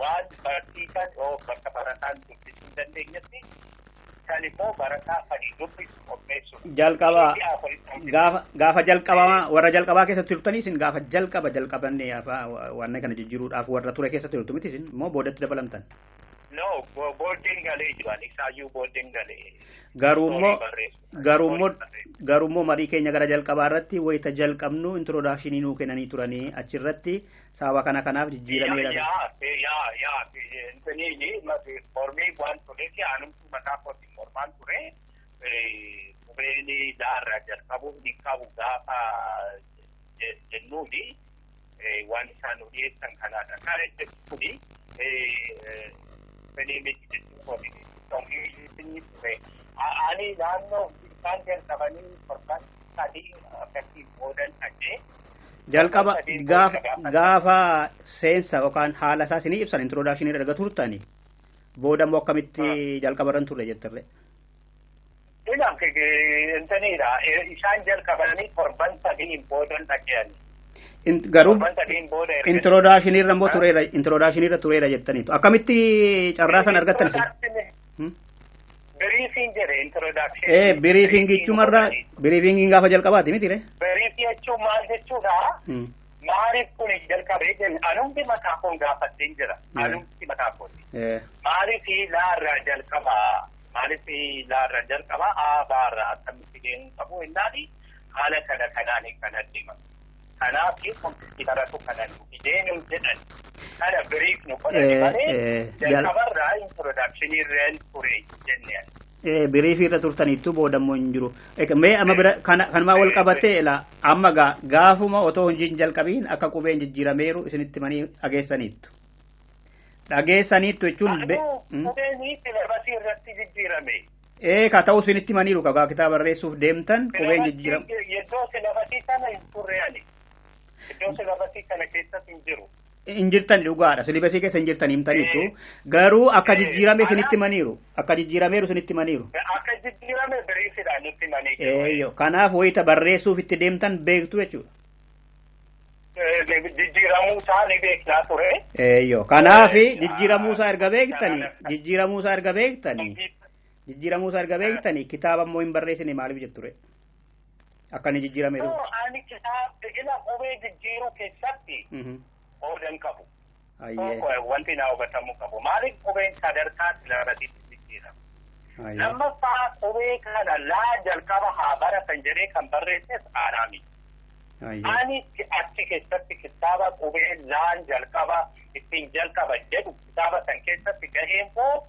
Waan barsiisan bakka barataan dubbisuu hin dandeenyetti kan immoo barataa fadhi dubbisu qopheessu. Jalqaba gaafa jalqabaa warra jalqabaa keessatti turtanii isin gaafa jalqaba jalqabanne waan kana jijjiiruudhaaf warra ture keessatti turtu miti isin immoo boodatti dabalamtan. No, booddeen galee jiran isaayyuu booddeen galee. Garuummoo marii keenya gara jalqabaa irratti wayita jalqabnu introdakshinii nuu kennanii turanii achirratti sababa kana kanaaf jijjiirameera. Yaa yaa yaa intiniini mormii waan tureef anumtu mataa kootiin mormaan ture qubeen daarraa jalqabuu hin qabu gaafa jennuuni waan isaan nu dhiyeessan kanaadha. Kana jechuuni ani naannoo isaan jalqabanii torban sadii akkasii boodan dhaqee. Jalqaba gaafa seensa yookaan haala isaa isinii ibsan introdakshinii erga turtani booda immoo akkamitti jalqaba irran turre jettarre. Ila intaniidha isaan jalqabanii torban sadiin boodan dhaqeani. Garuu introdakshinii irra immoo tureera introdakshinii irra tureera jettaniitu akkamitti carraa sana argattan isin? Biriifiin jedhe introdakshinii. Biriifingichumarraa biriifingiin gaafa jalqabaati miti re? Biriifii jechuun maal jechuudha? Maaliif kun jalqabee jenna anumti mataa koon gaafatteen jira. Anumti mataa kooti. Maaliif laarraa jalqabaa? Maaliif laarraa jalqabaa? Aabaarraa akkamitti deemuu qabu innaani haala kana kanaan kan adeeman. Kanaaf kompiitaratu kana nu fidee nu jedhan. Kana biriif nu godhani malee jalqabarraa introdakshinii irreen ture jenneen. Biriifii irra turtaniittu booda immoo hin jiru. Mee amma bira kanumaa wal qabatee ila amma gaafuma otoo hojiin jalqabiin akka qubeen jijjiirameeru isinitti manii dhageessaniittu. Dhageessaniittu jechuun. Qubeen silabasii irratti jijjiirame. Ee ka ta'u isinitti himaniiru kagaa kitaaba barreessuuf deemtan qubeen jijjiiramu. Iddoo silabasii sana hin turre ani. Iddoo silabasii kana keessatti hin jiru. Hin jirtan dhugaadha. Silabasii keessa hin jirtan himtaniitu. Garuu akka jijjiirame isinitti himaniiru. Akka jijjiirameeru isinitti himaniiru. Akka jijjiirame biriifidhaan nutti himanii jiru. Eeyyo. Kanaaf wayita barreessuuf itti deemtan beektu jechuudha. Jijjiiramuu isaa ni beeknaa ture. Eeyyo. Kanaaf jijjiiramuu isaa erga beektanii jijjiiramuu isaa erga beektanii jijjiiramuu isaa erga beektanii kitaaba immoo hin barreessine maaliif jetture? Akka inni jijjiirameeru. Ani kitaaba ila qubee jijjiiruu keessatti qooda hin qabu. Wanti naa hubatamuu qabu. Maaliif qubeen sadarkaa silabasiitti jijjiirama? Lammaffaa qubee kana laa jalqaba haa baratan jedhee kan barreesses aanaa miti. Ani achi keessatti kitaaba qubee laan jalqaba ittiin jalqaba jedhu kitaaba san keessatti gaheen koo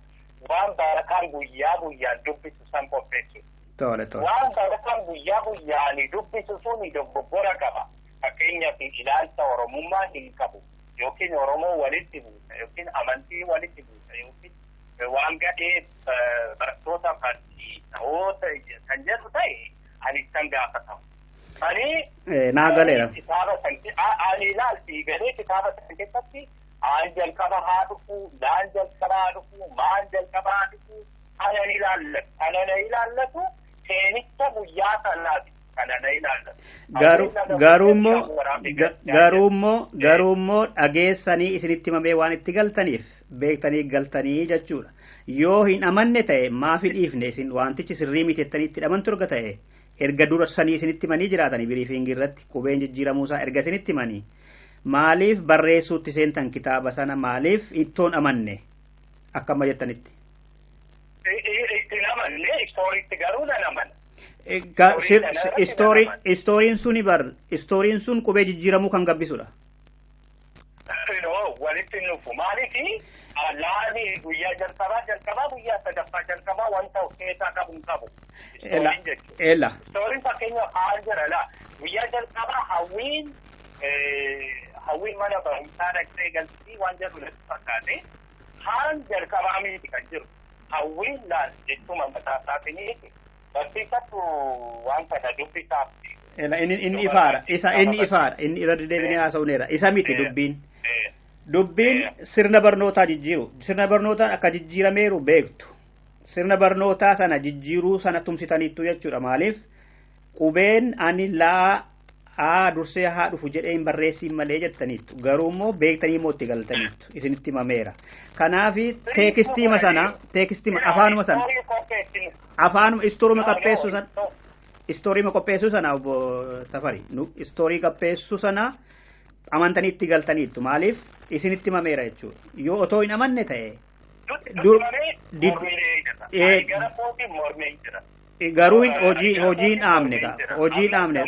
waan barataan guyyaa guyyaan dubbisu san qopheessu. Waan barataan guyyaa guyyaan dubbisu sun dogoggora qaba. Fakkeenyaaf ilaalcha Oromummaa hin qabu yookiin Oromoo walitti buusa yookiin amantii walitti buusa yookiin waan gadhee barattoota barsiisoota kan jedhu ta'e ani isaan gaafatamu. Ani naa galeera. Kitaaba san ani ilaalchi galee kitaaba san keessatti aan jalqaba haa dhufu, laan jalqaba haa dhufu, maan jalqaba haa dhufu, ana ilaallatu. Ana ilaallatu seenicha guyyaa sanaati. Garuummoo dhageessanii isinitti himamee waan itti galtaniif beektanii galtanii jechuudha. Yoo hin amanne ta'e maaf hin dhiifne isin wantichi sirrii miti jettanii itti amantu erga ta'e erga dura sanii isinitti himanii jiraatanii biriifiingii irratti qubeen jijjiiramuusaa erga isinitti himanii maaliif barreessuutti seentan kitaaba sana maaliif ittoon amanne akka amma jettanitti. Ittiin amanne istooriitti garuu nan amana. Istooriin suni bar istooriin sun qubee jijjiiramuu kan gabbisudha. Walitti nufu maaliif laani guyyaa jalqabaa jalqabaa guyyaa sadaffaa jalqabaa wanta of keessaa qabu hin qabu. Ela. Istooriin fakkeenyaaf haal jira laa guyyaa jalqabaa hawwiin hawwiin mana barumsaa dhaqxee galtii waan jedhu natti fakkaate haan jalqabaa miti kan jiru hawwiin laal jechuuma mataa isaatiniiti. Barsiisatu waan kana dubbisaaf. Inni ifaadha. Isa inni ifaadha. Inni irra deddeebinee haasa'uneera. Isa miti dubbiin. Dubbiin sirna barnootaa jijjiiru. Sirna barnootaa akka jijjiirameeru beektu. Sirna barnootaa sana jijjiiruu sana tumsitaniittu jechuudha. Maaliif qubeen ani laa aa dursee haa dhufu jedhee hin barreessiin malee jettaniittu. Garuu immoo beektanii immoo itti galtaniittu. Isinitti himameera. Kanaaf teekistiima sana teekistiima afaanuma sana afaanuma istooruma qopheessuu sana istoorima qopheessuu sana obbo Tafari istoorii qopheessuu sana amantanii itti galtaniittu. Maaliif isinitti himameera jechuudha. Yoo otoo hin amanne ta'e. Garuu hojii hin dhaabne hojii hin dhaabne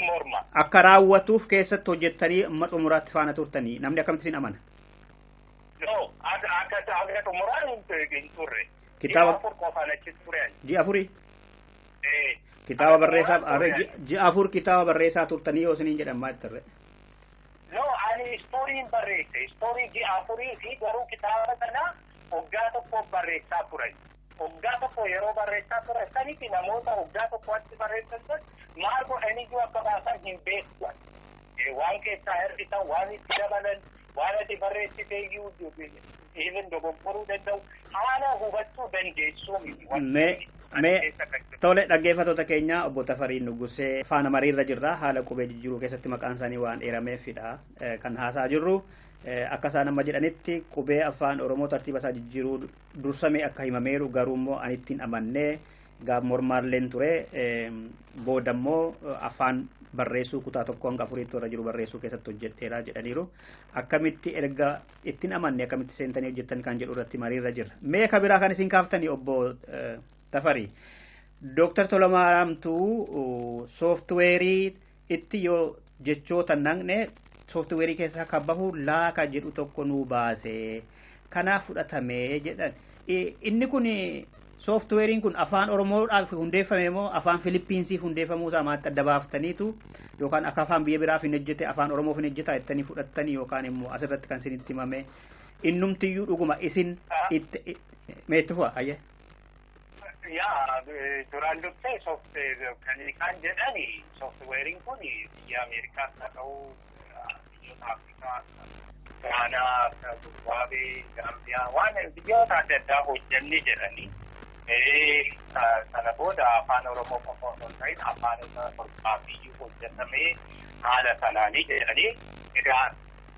akka raawwatuuf keessatti hojjettanii amma xumuraatti faana turtanii namni akkamitti isin amana. Akka xumuraan hin turre. Kitaaba ji'a afurii. Kitaaba barreessaa ji'a afur kitaaba barreessaa turtanii yoo isiniin jedhan maal turre. No ani istooriin barreesse istoorii ji'a afurii fi garuu kitaaba sana waggaa tokko barreessaa turan. Waggaa tokko yeroo barreessaa turan sanitti namoota waggaa tokko achi barreessan sun maal godhanii jiru akka baasan hin beeku. Waan keessaa hir'isan waan itti dabalan waan ati barreessite iyyuu even dogoggoruu danda'u haala hubachuu dandeessuu miti. Mee tole dhaggeeffattoota keenya obbo Tafariin Nugusee faana mariirra jirra haala qubee jijjiiruu keessatti maqaan isaanii waan dheerameefidha kan haasaa jirru. Akka isaan amma jedhanitti qubee afaan Oromoo tartiiba isaa jijjiiruu dursamee akka himameeru garuu immoo ani ittiin amannee gaaf mormaalleen ture booda immoo afaan barreessuu kutaa tokko hanga afuriitti warra jiru barreessuu keessatti hojjedheera jedhaniiru. Akkamitti erga ittiin amanne akkamitti seentanii hojjettan kan jedhu irratti mariirra jirra. Mee ka biraa kan isin kaaftanii obbo Tafarii. Dooktar Tolamaramtuu sooftiweerii itti yoo jechoota naqne sooftiweerii keessaa kan bahu laaka jedhu tokko nuu baase kanaaf fudhatamee jedhan. Inni kun sooftiweeriin kun afaan Oromoodhaaf hundeeffame moo afaan Filiippiinsiif hundeeffamuu isaa maatti adda baaftaniitu yookaan akka afaan biyya biraaf hin hojjete afaan Oromoof hin hojjeta jettanii fudhattanii yookaan immoo asirratti kan isinitti himame Innumtiyyuu dhuguma isin itti meetti fu'a ayyee. Yaa duraan dursee kan jedhani sooftiweeriin kun biyya Ameerikaas haa ta'u biyyoota Afrikaa, Gaanaa, Zimbaabuwee, Gaambiyaa waan biyyoota adda addaa hojjenne jedhani. Sana booda afaan Oromoo qofa osoo hin ta'in afaanota torbaafiyyuu hojjetamee haala sanaanii jedhanii. Egaa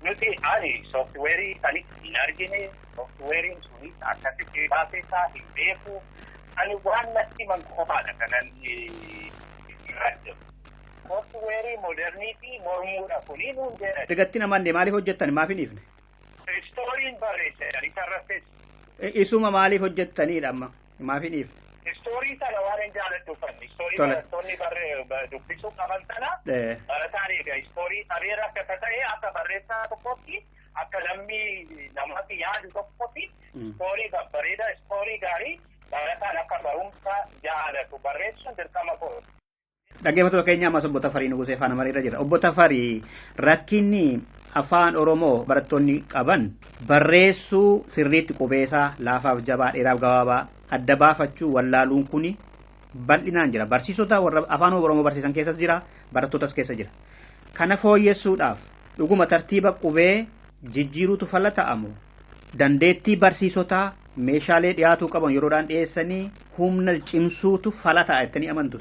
nuti ani sooftiweerii sanis hin argine, sooftiweeriin sunis akkasitti baasee isaa hin beeku. Ani waan natti himan qofaadha kanan irratti. Sooftiweerii moderniitii mormuudha kuni nuun jedhan. Digatti namanne maaliif hojjettan maaf hin dhiifne? Istooriin barreesse isarrattis. Isuma maaliif hojjettanidha amma maaf hin dhiifne? Istoorii sana waan hin jaalladhuufan. Istoorii barattoonni dubbisuu qaban sana barataan egaa istoorii sabeera akka ta'e akka barreessaa tokkotti akka lammii namatti yaadu tokkotti istoorii babbareedaa istoorii gaarii barataan akka barumsa jaalatu barreessuun dirqama koo. Dhaggeeffattoota keenya ammas Obbo Tafarii Nugusee faana mariirra jira. Obbo Tafarii, rakkinni afaan Oromoo barattoonni qaban barreessuu sirriitti qubeessaa laafaaf jabaa dheeraaf gabaabaa adda baafachuu wallaaluun kuni bal'inaan jira. Barsiisota warra afaan Oromoo barsiisan keessas jira, barattootas keessa jira. Kana fooyyessuudhaaf dhuguma tartiiba qubee jijjiiruutu fala ta'amu. Dandeettii barsiisotaa meeshaalee dhiyaatuu qaban yeroodhaan dhiyeessanii humna cimsuutu fala ta'a jettanii amantu.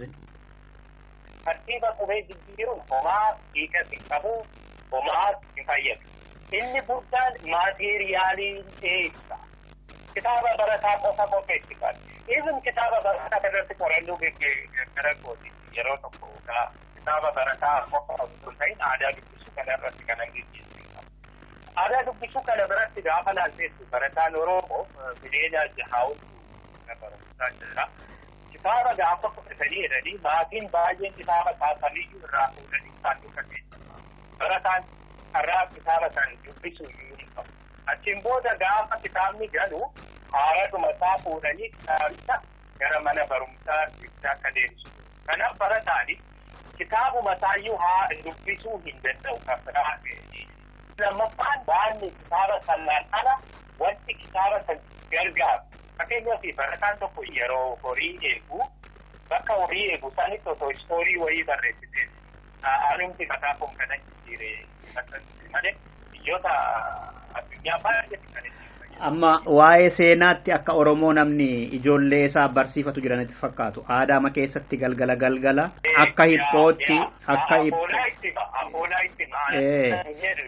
Tartiiba qubee jijjiiruun homaa hiika hin qabu, homaa hin fayyadu. Inni guddaan maateeriyaalii dhiyeessa. Kitaaba barataa qofa qopheessitan. Even kitaaba barataa irratti qorannoo gara gooti yeroo tokko kitaaba barataa qofa osoo hin ta'in aadaa dubbisuu kana irratti kan geggeessu. Aadaa dubbisuu kana biratti gaafa laalteessu barataan Oromoo bineena jahaawutu barumsaa jira. Kitaaba gaafa fudhatanii jedhanii maatiin baay'een kitaaba kaasaniyyuu irraa fuudhanii saanduqa keessa. Barataan carraa kitaaba san dubbisuu iyyuu hin qabu. Achiin booda gaafa kitaabni galu haaradhuma isaa fuudhanii kitaabicha gara mana barumsaa itti akka deebisu. Kanaaf barataan kitaabuma isaayyuu haa dubbisuu hin danda'u kan biraa ta'e. Lammaffaan waan kitaaba sanaan ala wanti kitaaba san gargaaru. Fakkeenyaaf barataan tokko yeroo horii eegu bakka horii eegu sanitti osoo istoorii wayii barreessite anumti mataa koon kana jijjiire malee biyyoota addunyaa baay'eetti kan ittiin fayyadamu. Amma waa'ee seenaatti akka Oromoo namni ijoollee isaa barsiifatu jiranitti fakkaatu. Aadaama keessatti galgala galgala akka hiphootti akka Afoolaa itti afoolaa itti maal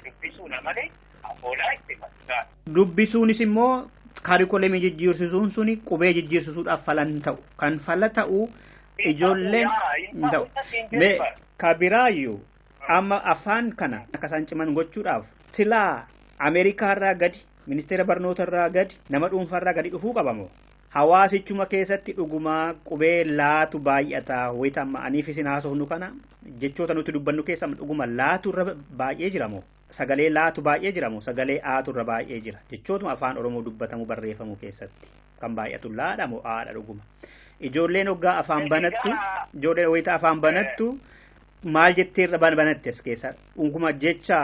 dubbisuudha malee afoolaa itti maal. Dubbisuunis immoo kaarikulamii jijjiirsisuun suni qubee jijjiirsisuudhaaf falan ta'u. Kan fala ta'u ijoolleen hin ta'u. Mee kabiraayyuu amma afaan kana akka isaan ciman gochuudhaaf silaa Ameerikaarraa gadi ministeera barnootarraa gadi nama dhuunfaarraa gadi dhufuu qabamoo hawaasichuma keessatti dhugumaa qubee laatu baay'ata wayita amma aniif isin haasofnu kana jechoota nuti dubbannu keessa dhuguma laatu irra baay'ee jiramoo sagalee laatu baay'ee jiramoo sagalee aatu irra baay'ee jira jechootuma afaan Oromoo dubbatamu barreeffamu keessatti kan baay'atu laadha moo aadha dhuguma ijoolleen hoggaa afaan banattu ijoolleen wayita afaan banattu maal jettee irra banatti as keessa dhuguma jecha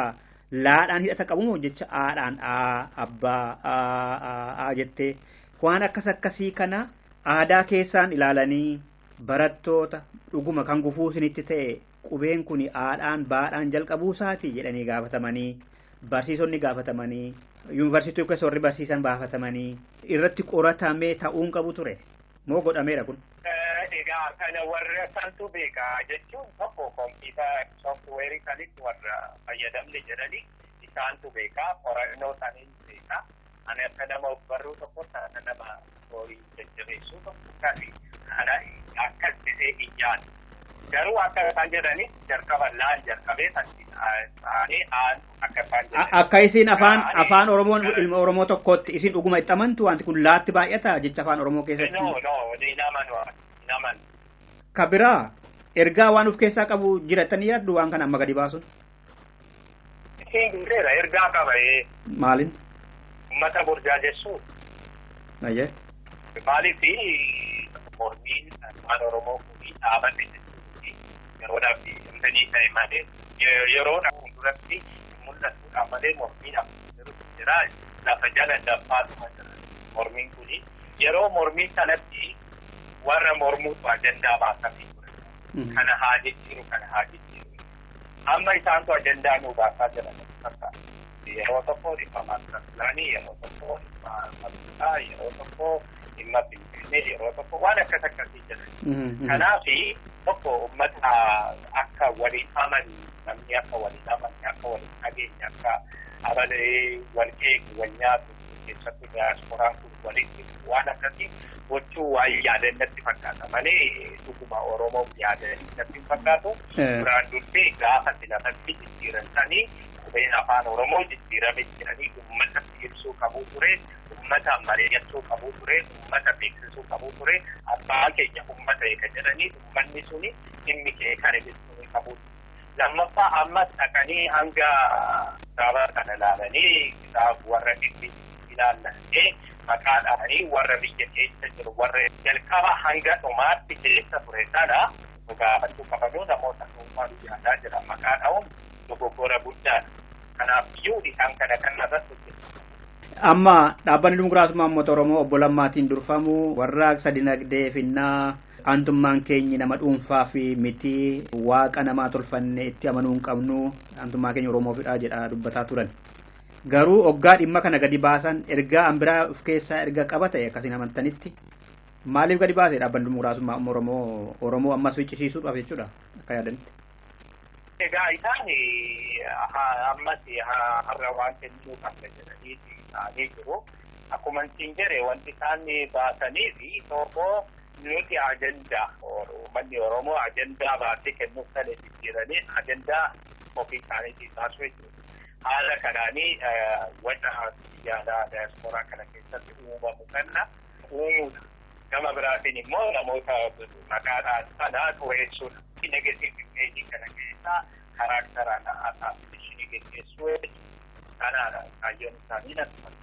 laadhaan hidhata qabu moo jecha aadhaan aa abbaa aa aa jettee waan akkas akkasii kana aadaa keessaan ilaalanii barattoota dhuguma kan gufuu isinitti ta'e qubeen kun aadhaan baadhaan jalqabuu isaati jedhanii gaafatamanii barsiisonni gaafatamanii yuunivarsiitii keessa warri barsiisan gaafatamanii irratti qoratamee ta'uun qabu ture moo godhameera kun. Egaa kana warra santu beeka jechuun tokko kompiitara sooftiweerii sanitti warra fayyadamne jedhanii isaantu beeka qorannoo saniin beeka. Ani akka nama of barruu tokkotti akka nama horii jajjabeessuu tokko kan kana akkas jedhee hin yaadu. Garuu akka isaan jedhanitti jalqaba laan jalqabee ta'anii aan akka isaan jedhan. Akka isin afaan Oromoon ilma Oromoo tokkotti isin dhuguma itti amantu wanti kun laatti baay'ata jecha afaan Oromoo keessatti. No no ni namanu naman. Kabiraa ergaa waan of keessaa qabu jiraatanii yaaddu waan kana amma gadi baasuun. Isin gireera ergaa qaba ee. Maaliin? Uummata burjaajessuu. Ayyee. Maaliif mormiin afaan Oromoo kun dhaabate jechuun yeroodhaaf himtanii ta'e malee yeroodhaaf fuulduratti mul'atuudha malee mormiin jiru jira. Lafa jala daffaatuma jira mormiin kuni. Yeroo mormii sanatti warra mormuutu ajandaa baasanii ture. Kana haa jijjiiru, kana haa jijjiiru. Amma isaantu ajandaa nuu baasaa jiran fakkaata. Yeroo tokko dhimma maastar pilaanii, yeroo tokko dhimma barumsaa, yeroo tokko dhimma Finfinnee, yeroo tokko waan akkas akkasii jiran. Kanaafi tokko uummata akka waliin amanu, namni akka waliin amanu, akka waliin dhageenye, akka abalee wal qeequ, wal nyaatu, keessattuu diyaasporaan kun walitti waan akkasii gochuu waan yaadan natti fakkaata malee dhuguma Oromoof yaadanii natti hin fakkaatu. Duraan dursee gaafa lafatti jijjiiran sanii qubeen afaan Oromoo jijjiirame jedhanii uummata ibsuu qabu ture, uummata mari'achuu qabu ture, uummata beeksisuu qabu ture, abbaa keenya uummata eega jedhanii uummanni suni dhimmi kee kana jechuun qabu. Lammaffaa ammas dhaqanii hanga kitaaba kana ilaalanii kitaaba warra dhimmi ilaallatee maqaa dhahanii warra biyya keessa jiru warra jalqaba hanga dhumaatti keessa ture sana gaafachuu qabanuu namoota dhuunfaa biyya alaa jiran maqaa dha'uun dogoggora guddaadha. Kanaaf iyyuu isaan kana kan irratti hojjetu. Amma dhaabbanni Dimokiraasummaa Uummata Oromoo obbo Lammaatiin durfamu warraaqsa dinagdee finnaa aantummaan keenyi nama dhuunfaa fi miti waaqa namaa tolfanne itti amanuu hin qabnu aantummaa keenya Oromoofidha jedha dubbataa turan. Garuu hoggaa dhimma kana gadi baasan ergaa an biraa of keessaa erga qaba ta'e akkasiin amantanitti maaliif gadi baase dhaabbanni Dimokiraasummaa Oromoo Oromoo ammas ficcisiisuudhaaf jechuudha akka yaadanitti. Egaa isaan ammas har'a waan kennuu qabna jedhanii ta'anii jiru. Akkuma isin jedhe wanti isaan baasanii fi tokko nuti ajandaa uummanni Oromoo ajandaa baasee kennuuf sana jijjiiranii ajandaa ofii isaaniitiin baasuu jechuudha. Haala kanaanii waca biyya alaa diyaasporaa kana keessatti uumamu kana uumuudha. Gama biraatiin immoo namoota maqaadhaan sana xureessuudha. Negatiiv imeejii kana keessaa karaakteraan asaasinii geggeessuu jechuudha. Kanaadha kaayyoon isaanii natti fakkaata.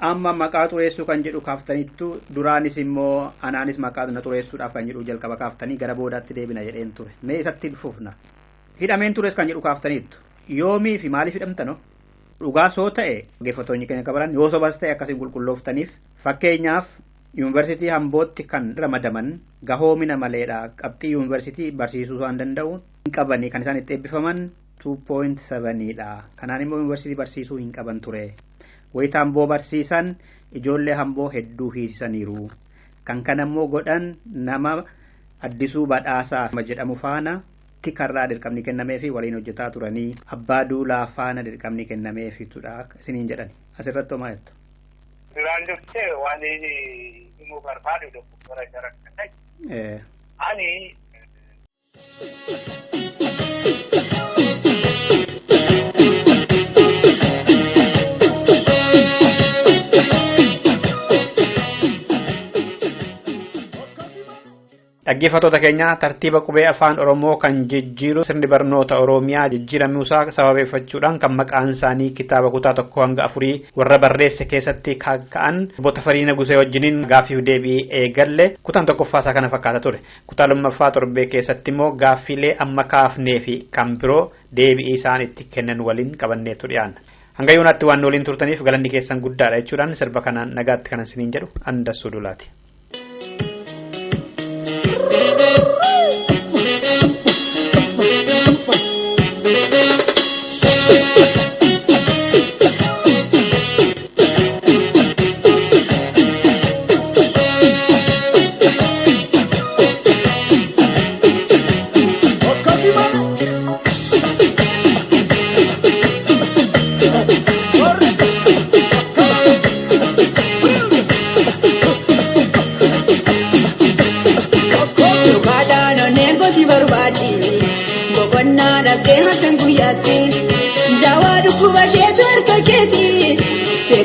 Amma maqaa xureessuu kan jedhu kaaftaniittu duraanis immoo anaanis maqaa na xureessuudhaaf kan jedhu jalqaba kaaftanii gara boodaatti deebina jedheen ture. Mee isatti fufna. Hidhameen tures kan jedhu kaaftaniittu. Yoomii fi maaliif hidhamtano? Dhugaa soo ta'e dhaggeeffattoonni keenya qabaran yoo sobas ta'e akkasiin qulqullooftaniif fakkeenyaaf yuunivarsiitii Hambootti kan ramadaman gahoomina maleedha qabxii yuunivarsiitii barsiisuu waan danda'u hin qabanii kan isaan itti eebbifaman 2.7 dha. Kanaan immoo yuunivarsiitii barsiisuu hin qaban ture. Wayita Hamboo barsiisan ijoollee Hamboo hedduu hiisisaniiru. Kan kana immoo godhan nama Addisuu Badhaasaa jedhamu faana tikarraa dirqamni kennameefi waliin hojjetaa turanii abbaa duulaa faana dirqamni kennameefitudha isiniin jedhan asirratti homaa jettu. Duraan dursee waan himuu barbaadu dogoggora jara kana. Ani Dhaggeeffattoota keenya tartiiba qubee afaan Oromoo kan jijjiiru sirni barnoota Oromiyaa jijjiiramuusaa sababeeffachuudhaan kan maqaan isaanii kitaaba kutaa 1-4 warra barreesse keessatti ka'an obbo Tafarii Nagusee wajjiniin gaaffiif deebii eegalle kutaan tokkoffaa isaa kana fakkaata ture. Kutaa lammaffaa torbee keessatti immoo gaaffiilee amma kaafnee fi kan biroo deebii isaan itti kennan waliin qabanneetu dhiyaanna. Hanga yoonaatti waan waliin turtaniif galanni keessan guddaadha jechuudhaan sirba kanaan nagaatti kanan isiniin jedhu Andassuu Dulaati.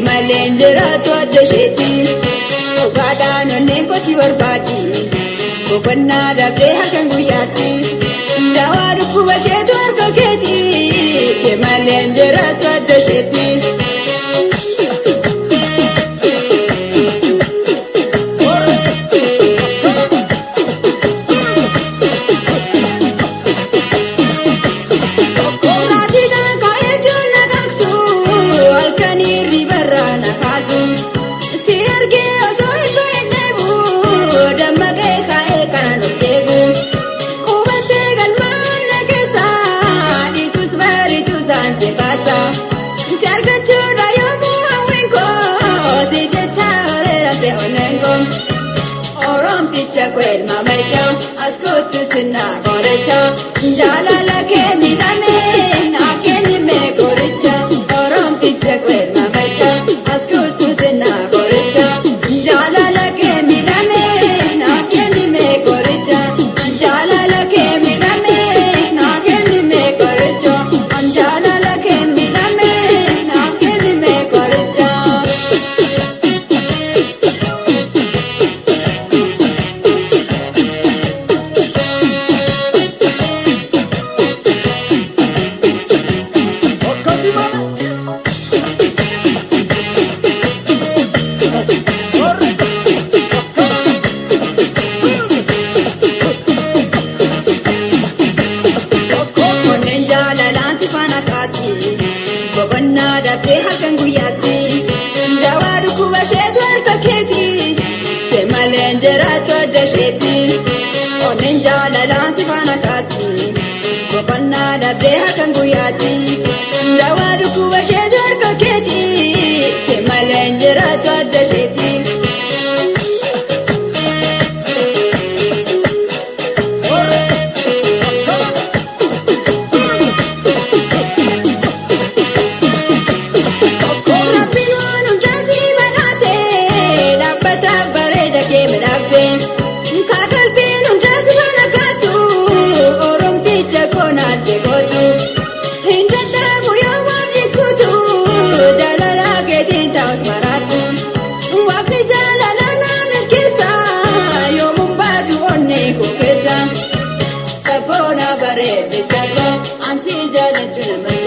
Maleen jiraatu adda isheeti dhugaadhaan onneen kooti barbaadi boqonnaa dhabdee halkan guyyaatti dawaa dhukkuba isheetu harka keeti maleen jiraatu adda isheeti. Oromticha kweelma macha askuutu sinna qoricha jaalala kenni dhamee naa kenni mee qoricha Oromticha kweelma macha askuutu sinna qoricha jaalala kenni dhamee naa kenni mee qoricha jaalala kenni dhamee naa kenni mee qoricha jaalala kenni dhamee naa kenni mee qoricha. Onneen jaalalaan si faana kaati. Boqonnaa dhabdee halkan guyyaatti. Dawaa dhukkuba isheetu harka keeti. Si maleen jiraattu adda isheeti. Onneen jaalalaan si faana kaati. Boqonnaa dhabdee halkan guyyaatti. Dawaa dhukkuba isheetu harka keeti. Si maleen jiraattu adda isheeti. Rabbiin waan hundaa si badhaase dhaabbata bareeda kee midhaagse ka qalbiin hundaa si faana kaatu Oromticha koonaatti gootu hin dadhabu yoo waaqni kutu jaalala keetiin ta'us maraatu waaqni jaalala naa milkeessa yoomuun baatu onnee koo keessa sabboona bareedde jaalala anti jaalachuu nama.